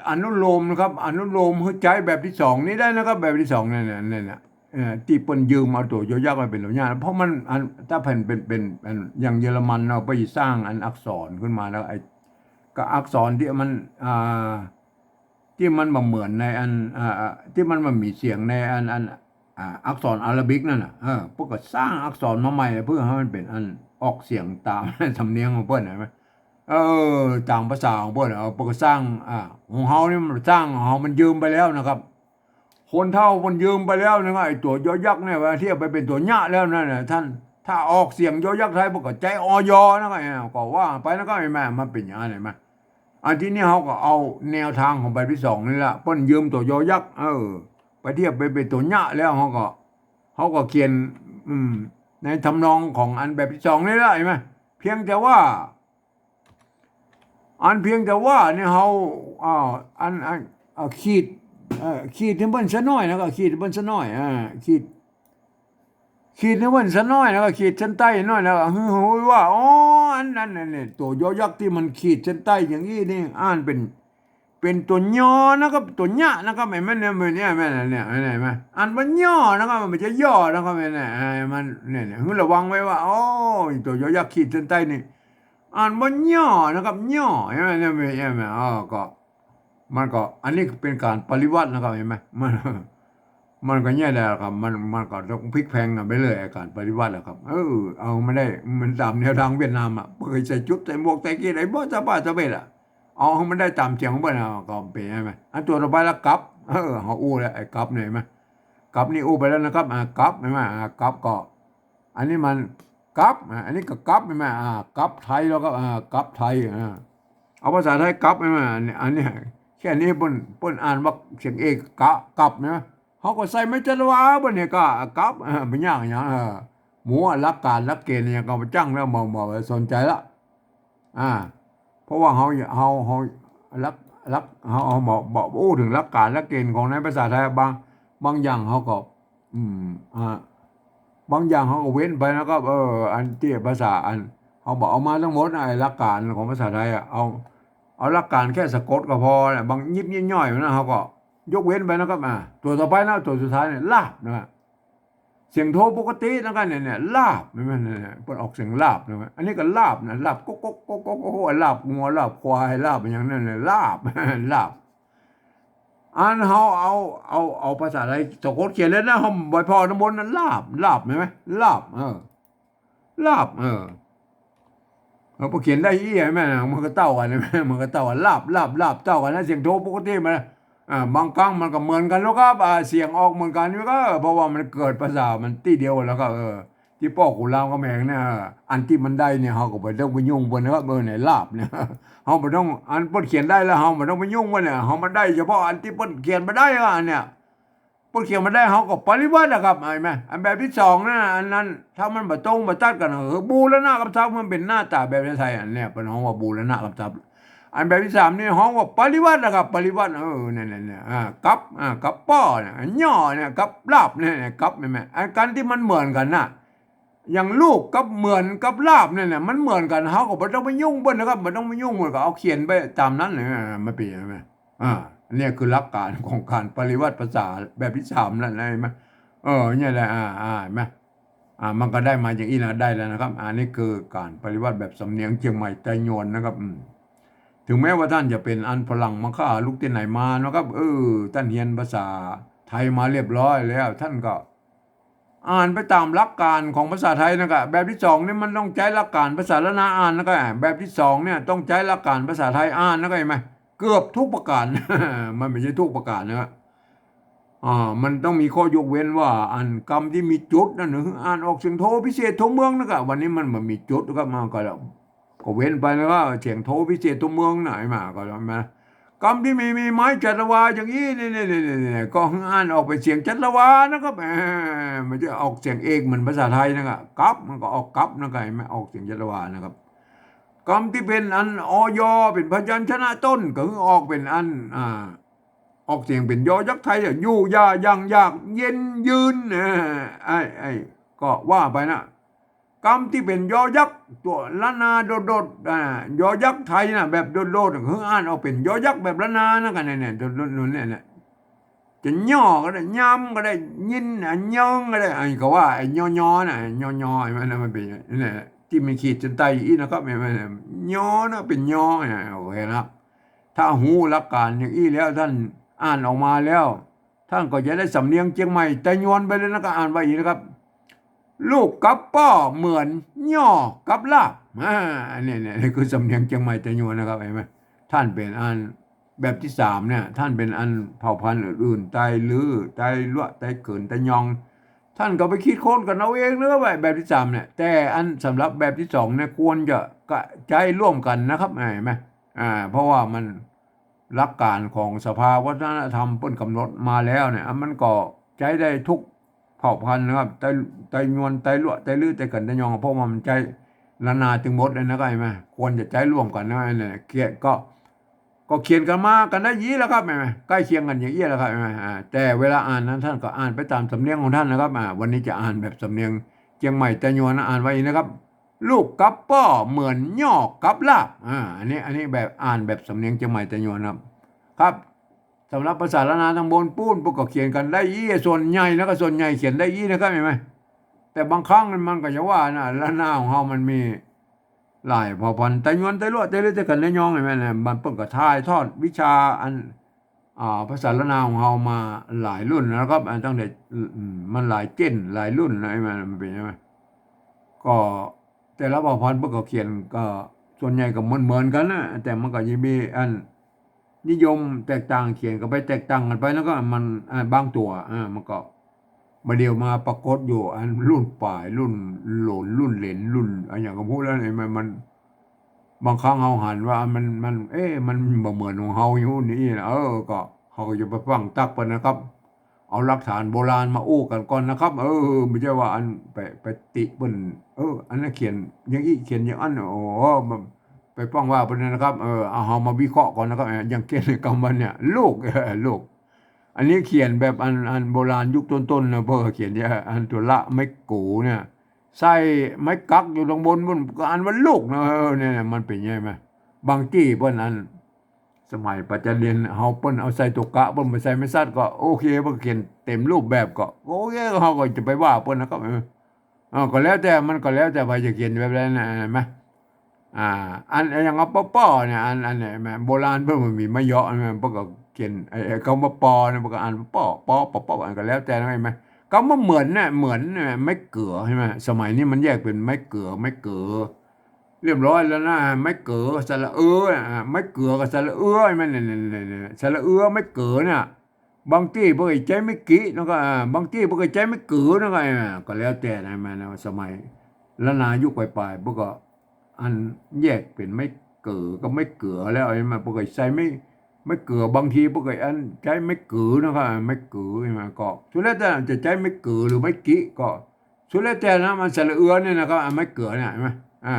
อนุโลมนะครับ อนุโลมหื้อใจ๊แบบตี้สองนี้ได้นะครับ แบบตี้สองเนี่ย เนี่ย เนี่ย เอ่อ ตี้เปิ้นยืมเอาตั๋วยอยักษ์มาเป๋นตั๋วเยียะ เพราะมัน อัน ถ้าเป๋น เป๋น เป๋น อัน อย่างเยอรมันเนาะ เปิ้นสร้างอันอักษรขึ้นมาแล้ว ไอ้ ก็อักษรตี้มัน อ่า ตี้มันบ่เหมือนในอัน อ่า อ่า ตี้มันบ่มีเสียงในอัน อัน อ่า อักษรอาราบิกนั่นน่ะ เออ เปิ้นก็สร้างอักษรมาใหม่เพื่อหื้อมันเป๋นอันออกเสียงต๋ามสำเนียงของเปิ้น หันก่อ เออ ต๋ามภาษาของเปิ้น เออ เปิ้นก็สร้าง อ่า ของเฮานี่มันสร้าง ของเฮามันยืมไปแล้วนะครับ คนเฒ่าเปิ้นยืมไปแล้วนะครับ ไอ้ตั๋วยอยักษ์เนี่ย ว่าเทียบไปเป๋นตั๋วเยียะแล้วนั่นน่ะ ต้าน ถ้าออกเสียงยอยักษ์ไทย เปิ้นก็ใจ๊ อยอ นะครับ เออ ก็ว่าไปนะครับ หันก่อ มันเป๋นอย่างนั้น หันก่อ อันทีนี้เฮาก็เอาแนวทางของแบบตี้สองนี่แหละ เปิ้นยืมตั๋วยอยักษ์ เออ ไปเทียบไปเป๋นตั๋วเยียะแล้ว เฮาก็ เฮาก็เขียน อืม ในทำนองของอันแบบตี้สองนี่แหละ หันก่อ เพียงแต่ว่า อันเพียงแต่ว่าเนี่ยเฮา อ่า อัน อัน อ่า ขีด เอ่อ ขีดหื้อเปิ้นซะหน้อยนะ ก็ขีดหื้อเปิ้นซะหน้อย อ่า ขีด ขีดหื้อเปิ้นซะหน้อยนะ ก็ขีดเส้นใต้หน้อยนะ ก็หื้อฮู้ว่า อ๋อ อันนั้นน่ะเนี่ย ตั๋วยอยักษ์ตี้มันขีดเส้นใต้อย่างอี้นี่ อ่านเป๋น เป๋นตั๋วยอนะครับ ตั๋วเยียะนะครับ หันก่อ เนี่ย เนี่ย เนี่ย หันก่อ อ่านว่าย่อนะครับ มันบ่ใจ้ย่อนะครับ หันก่อ มัน เนี่ย เนี่ย หื้อระวังไว้ว่า โอ้ย ตั๋วยอยักษ์ขีดเส้นใต้นี่ อ่านว่าย่อนะครับ ย่อ หันก่อ เนี่ย หันก่อ อ๋อ ก็ มันก็ อันนี้เป๋นก๋านปริวรรตนะครับ หันก่อ มัน มันก็เนี่ยแหละครับ มัน มันก็ต้องพลิกแพลงกั๋นไปเรื่อย ก๋านปริวรรตอะครับ เออ เอามาได้ มันต๋ามแนวทางเวียดนามอะ เปิ้นใส่จุ๊ด ใส่หมวก ใส่เกง ไอ้บ่สะบาดสะเบ็ดอะ เอาหื้อมันได้ต๋ามเสียงของเปิ้นอะ ก็เป๋น หันก่อ อันตั๋วต่อไปละ กับ เออ เฮาอู้แล้ว ไอ้กับเนี่ย หันก่อ กับนี่อู้ไปแล้วนะครับ อ่า กับ หันก่อ อ่า กับก็ อันนี้มันกับ อ่า อันนี้ก็กับ หันก่อ อ่า กับไทยแล้วก็ อ่า กับไทย อ่า เอาภาษาไทยกับ หันก่อ อันนี้ อันนี้ แค่นี้เปิ้น เปิ้นอ่านว่าเสียงเอ กะ กับนะ เฮาก็ใส่ไม้จัตวา เปิ้นเนี่ย กะ กับ อ่า บ่ยากหยัง เออ หมู่หลักก๋านหลักเกณฑ์เนี่ยก็บ่จั่งแล้ว บ่ บ่สนใจ๋ละ อ่า เพราะว่าเฮา เฮา เฮาหลัก หลัก เฮา เฮาบ่ บ่อู้เถิงหลักก๋านหลักเกณฑ์ของในภาษาไทย บาง บางอย่างเฮาก็ อืม อ่า บางอย่างเฮาก็เว้นไปนะครับ เออ อันตี้ภาษาอัน เฮาบ่เอามาตังหมดนะ ไอ้หลักก๋านของภาษาไทยอะ เอา เอาหลักก๋านแค่สะกดก็พอแหละ บางยิบยิบย่อยๆ นะ เฮาก็ยกเว้นไปนะครับ อ่า ตั๋วต่อไปนะ ตั๋วสุดท้ายเนี่ย ลาบนะฮะ เสียงโทปกตินะก็เนี่ย เนี่ย ลาบ เห็นไหม เนี่ย เนี่ย เปิ้นออกเสียงลาบนะ อันนี้ก็ลาบนะ ลาบ ก๊กก๊กก๊กก๊กก๊ก ลาบงัว ลาบควาย ลาบอะหยังนั่นแหละ ลาบ ลาบ อันเฮาเอา เอา เอาภาษาไทยสะกดเขียนเลยนะ เฮาบ่พ้อตังบนนะ ลาบ ลาบ เห็นไหม ลาบ เออ ลาบ เออ เออ พอเขียนได้อี้ เห็นไหม มันก็เต้ากั๋น เห็นไหม มันก็เต้ากั๋น ลาบ ลาบ ลาบ เต้ากั๋นนะ เสียงโทปกติมัน อ่า บางครั้งมันก็เหมือนกั๋นแล้วครับ อ่า เสียงออกเหมือนกั๋นนี่ก็ เพราะว่ามันเกิดภาษามันตี้เดียวแล้วก็ เออ ตี้ป้อกูรามคำแหงเนี่ย อันตี้มันได้เนี่ย เฮาก็บ่ต้องไปยุ่งเปิ้นนะครับ เออ เนี่ย ลาบเนี่ย เฮาบ่ต้อง อันเปิ้นเขียนได้แล้ว เฮาบ่ต้องไปยุ่งเปิ้นเนี่ย เฮามาได้เฉพาะอันตี้เปิ้นเขียนบ่ได้อะ อันเนี่ย เปิ้นเขียนบ่ได้ เฮาก็ปริวรรตอะครับ เห็นไหม อันแบบตี้สองนะ อันนั้น ถ้ามันบ่ตรงบ่ตัดกั๋น คือบูรณะกำศัพท์ มันเป๋นหน้าต๋าแบบไทย อันเนี่ย เปิ้นฮ้องว่าบูรณะกำศัพท์ อันแบบตี้สามนี่ฮ้องว่าปริวรรตอะครับ ปริวรรต เออ เนี่ย เนี่ย เนี่ย อ่า กับ อ่า กับป้อเนี่ย ย่อเนี่ย กับลาบเนี่ย เนี่ย กับ เห็นไหม อันกั๋นตี้มันเหมือนกั๋นน่ะ อย่างลูกกับเหมือนกับลาบเนี่ย เนี่ย มันเหมือนกั๋น เฮาก็บ่ต้องไปยุ่งเปิ้นนะครับ บ่ต้องไปยุ่งเปิ้น ก็เอาเขียนไปต๋ามนั้นเลย อ่า มันเป๋น เห็นไหม อ่า เนี่ยคือหลักก๋านของก๋านปริวรรตภาษาแบบตี้สามนั่นนะ เห็นไหม เออ เนี่ยแหละ อ่า อ่า เห็นไหม อ่า มันก็ได้มาอย่างอี้นะ ได้แล้วนะครับ อันนี้คือก๋านปริวรรตแบบสำเนียงเจียงใหม่ไตยวนนะครับ อืม ถึงแม้ว่าต้านจะเป๋นอันฝรั่งมาข้าลูกตี้ไหนมานะครับ เออ ต้านเฮียนภาษาไทยมาเรียบร้อยแล้ว ต้านก็อ่านไปต๋ามหลักก๋านของภาษาไทยนะก็ แบบตี้สองนี่มันต้องใจ๊หลักก๋านภาษาล้านนาอ่านนะก็ แบบตี้สองเนี่ยต้องใจ๊หลักก๋านภาษาไทยอ่านนะก็ เห็นไหม เกือบทุกประก๋าน มันบ่ใจ้ทุกประก๋านนะ อ่า มันต้องมีข้อยกเว้นว่า อันกำตี้มีจุดนั่น หื้ออ่านออกเสียงโทพิเศษโทเมืองนะก็ วันนี้มันบ่มีจุดครับ มันก็ ก็เว้นไปนะว่า เสียงโทพิเศษโทเมืองน่ะ ไอ้หมาก็ มากำตี้มี มีไม้จัตวาอย่างอี้ นี่ นี่ นี่ นี่ นี่ ก็หื้ออ่านออกเป๋นเสียงจัตวานะครับ เออ มันจะออกเสียงเอกเหมือนภาษาไทยนะก็ กับ มันก็ออกกับนะก็ เห็นไหม ออกเสียงจัตวานะครับ กำตี้เป๋นอัน อย เป๋นพยัญชนะต้น ก็หื้อออกเป๋นอัน อ่า ออกเสียงเป๋นยอยักษ์ไทยอะ อยู่ อย่า ยัง อยาก เย็น ยืน เออ ไอ้ ไอ้ ก็ว่าไปนะ กำตี้เป๋นยอยักษ์ตั๋วล้านนาโดดๆ อ่า ยอยักษ์ไทยน่ะ แบบโดดๆ หื้ออ่านออกเป๋นยอยักษ์แบบล้านนานะก็ เนี่ย เนี่ย โดดๆ เนี่ย เนี่ย จะย่อก็ได้ ยำก็ได้ ยิน อ่ะ เยิงก็ได้ อันนี้ก็ว่าไอ้ยอๆ น่ะ ยอๆ ไอ้มันน่ะ มันเป๋น เนี่ย ตี้มีขีดเส้นใต้อี้นะครับ เห็นไหม ยอนะ เป๋นยอ เนี่ย โอเคนะครับ ถ้าฮู้หลักก๋านอย่างอี้แล้ว ต้านอ่านออกมาแล้ว ต้านก็จะได้สำเนียงเจียงใหม่ไตยวนไปเลยนะก็ อ่านว่าอี้นะครับ ลูกกับป้อเหมือนย่อกับลาบ อ่า อันนี้ เนี่ย นี่คือสำเนียงเจียงใหม่ไตยวนนะครับ เห็นไหม ต้านเป๋นอันแบบตี้สามเนี่ย ต้านเป๋นอันเผ่าพันธุ์อื่นๆ ไตลื้อ ไตลัวะ ไตเขิน ไตยอง ต้านก็ไปคิดค้นกั๋นเอาเองนะครับ แบบตี้สามเนี่ย แต่อันสำหรับแบบตี้สองเนี่ย ควรจะกะใจ๊ร่วมกั๋นนะครับ เห็นไหม อ่า เพราะว่ามัน หลักก๋านของสภาวัฒนธรรมเปิ้นก๋ำหนดมาแล้วเนี่ย อ่ะ มันก็ใจ๊ได้ทุกเผ่าพันธุ์นะครับ ไต ไตยวน ไตลัวะ ไตลื้อ ไตเขิน ไตยอง เพราะว่ามันใจ๊ล้านนาตึงหมดเลยนะก็ เห็นไหม ควรจะใจ๊ร่วมกั๋นนะ เนี่ย เขียนก็ ก็เขียนกั๋นมากั๋นได้อี้แล้วครับ เห็นไหม ใก้เคียงกั๋นอย่างอี้แล้วครับ เห็นไหม อ่า แต่เวลาอ่านนั้น ต้านก็อ่านไปต๋ามสำเนียงของต้านนะครับ อ่า วันนี้จะอ่านแบบสำเนียงเจียงใหม่ไตยวนนะ อ่านว่าอี้นะครับ ลูกกับป้อเหมือนย่อกับลาบ อ่า อันนี้ อันนี้แบบอ่านแบบสำเนียงเจียงใหม่ไตยวนนะครับ ครับ สำหรับภาษาล้านนาตังบนปู๊น เปิ้นก็เขียนกั๋นได้อี้ ส่วนใหญ่นะก็ ส่วนใหญ่เขียนได้อี้นะครับ เห็นไหม แต่บางครั้งมันก็จะว่านะ ล้านนาของเฮามันมีหลายเผ่าพันธุ์ ไตยวน ไตลัวะ ไตลื้อ ไตเขิน ไตยอง เห็นไหมนะ มันเปิ้นก็ถ่ายทอดวิชาอัน อ่า ภาษาล้านนาของเฮามาหลายรุ่นแล้วนะครับ อ่า ตั้งแต่ อืม มันหลายเจน หลายรุ่นนะ ไอ้มัน มันเป๋นยังไง ก็แต่ละเผ่าพันธุ์เปิ้นก็เขียนก็ส่วนใหญ่ก็เหมือนๆ กั๋นนะ แต่มันก็จะมีอันนิยมแตกต่าง เขียนก็ไปแตกต่างกั๋นไป แล้วก็มัน อ่า บางตั๋ว อ่า มันก็บ่าเดี่ยวมาปรากฏอยู่ อันรุ่นป๋าย รุ่นหลน รุ่นเหลน รุ่นอะหยังก็บ่ฮู้แล้วเนี่ย มัน มัน บางครั้งเฮาหันว่ามัน มัน เอ๊ะ มันบ่เหมือนของเฮาอยู่นี่นะ เออ ก็เฮาก็จะไปฟั่งตั๊กเปิ้นนะครับ เอาหลักฐานโบราณมาอู้กั๋นก่อนนะครับ เออ บ่ใจ้ว่าอันไป ไปติเปิ้น เออ อันนั้นเขียนอย่างอี้ เขียนอย่างอั้น โอ้โห ไปฟั่งว่าเปิ้นนะครับ เออ เอาเฮามาวิเคราะห์ก่อนนะครับ เออ อย่างเจ้นกำว่าเนี่ย ลูก เออ ลูก อันนี้เขียนแบบอัน อันโบราณยุคต้นๆ นะ เปิ้นเขียนอย่างอันตั๋วละไม้กูเนี่ย ใส่ไม้กั๊กอยู่ตังบนปู๊น ก็อ่านว่าลูกนะ เออ เนี่ย มันเป๋นยังไง บางตี้เปิ้นอัน สมัยปั๋จจุบันเฮาเปิ้นเอาใส่ตั๋วกะ เปิ้นบ่ใส่ไม้สัตว์ก็โอเค เปิ้นเขียนเต็มรูปแบบก็โอเค เฮาก็จะไปว่าเปิ้นนะครับ เออ อ่า ก็แล้วแต่ มันก็แล้วแต่ใผจะเขียนแบบนั้นนะ หันก่อ อ่า อัน อันอย่างว่า ปอปอ เนี่ย อัน อันเนี่ย แม่นโบราณเปิ้นบ่มีไม้เหยาะ แม่นเปิ้นก็เขียน ไอ้ ไอ้กำว่า ปอ เนี่ย เปิ้นก็อ่าน ปอ ปอ ปอ ปอ อันก็แล้วแต่นะ หันก่อ กำว่า เหมือน เนี่ย เหมือน เนี่ย ไม้เกือ หันก่อ สมัยนี้มันแยกเป๋นไม้เกือ ไม้เกือ เรียบร้อยแล้วนะ ไม้เกือ สระเอือ อ่า ไม้เกือกับสระเอือ หันก่อ เนี่ย เนี่ย เนี่ย เนี่ย สระเอือ ไม้เกือ เนี่ย บางตี้เปิ้นก็ใจ๊ไม้กิ หันก่อ อ่า บางตี้เปิ้นก็ใจ๊ไม้กือ หันก่อ อ่า ก็แล้วแต่นะ แม่นนะ สมัย ล้านนายุคป๋ายๆ เปิ้นก็อันแยกเป๋นไม้เกือกับไม้เกือแล้ว หันก่อ เปิ้นก็ใจ๊ไม้ ไม้เกือ บางทีเปิ้นก็อันใจ๊ไม้กือ หันก่อ อ่า ไม้กือ หันก่อ ก็สุดแล้วแต่จะใจ๊ไม้กือหรือไม้กิ ก็สุดแล้วแต่นะ มันสระเอือเนี่ยนะครับ อ่า ไม้เกือเนี่ย หันก่อ อ่า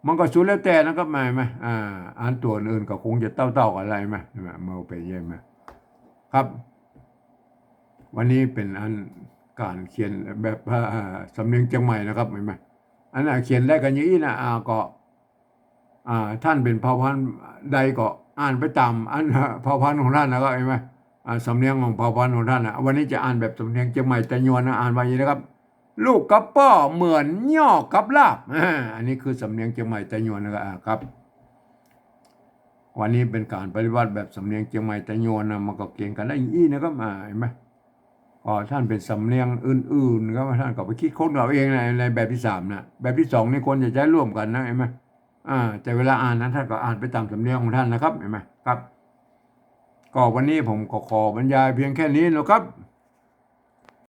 มันก็สุดแล้วแต่นะครับ หันก่อ อ่า อันตั๋วอื่นก็คงจะเต้าๆ กั๋นแหละ หันก่อ หันก่อ เมื่อไปเยี่ยมมา ครับ วันนี้เป๋นอันก๋านเขียนแบบ อ่า สำเนียงเจียงใหม่นะครับ หันก่อ อันน่ะเขียนได้กั๋นอย่างอี้นะ อ่า ก็ อ่า ต้านเป๋นเผ่าพันธุ์ใดก็อ่านไปต๋ามอัน เผ่าพันธุ์ของต้านนะครับ หันก่อ อ่า สำเนียงของเผ่าพันธุ์ของต้านนะ วันนี้จะอ่านแบบสำเนียงเจียงใหม่ไตยวนนะ อ่านว่าอย่างนี้นะครับ ลูกกับป้อเหมือนย่อกับลาบ อ่า อันนี้คือสำเนียงเจียงใหม่ไตยวนนะครับ อ่า ครับ วันนี้เป๋นก๋านปฏิบัติแบบสำเนียงเจียงใหม่ไตยวนนะ มันก็เขียนกั๋นได้อย่างอี้นะครับ อ่า หันก่อ อ๋อ ต้านเป๋นสำเนียงอื่นๆ ก็ต้านก็ไปคิดค้นเอาเองนะ ในแบบตี้สามนะ แบบตี้สองนี่ควรจะใจ๊ร่วมกั๋นนะ หันก่อ อ่า แต่เวลาอ่านนะ ต้านก็อ่านไปต๋ามสำเนียงของต้านนะครับ หันก่อ ครับ ก็วันนี้ผมก็ขอบรรยายเพียงแค่นี้นะครับ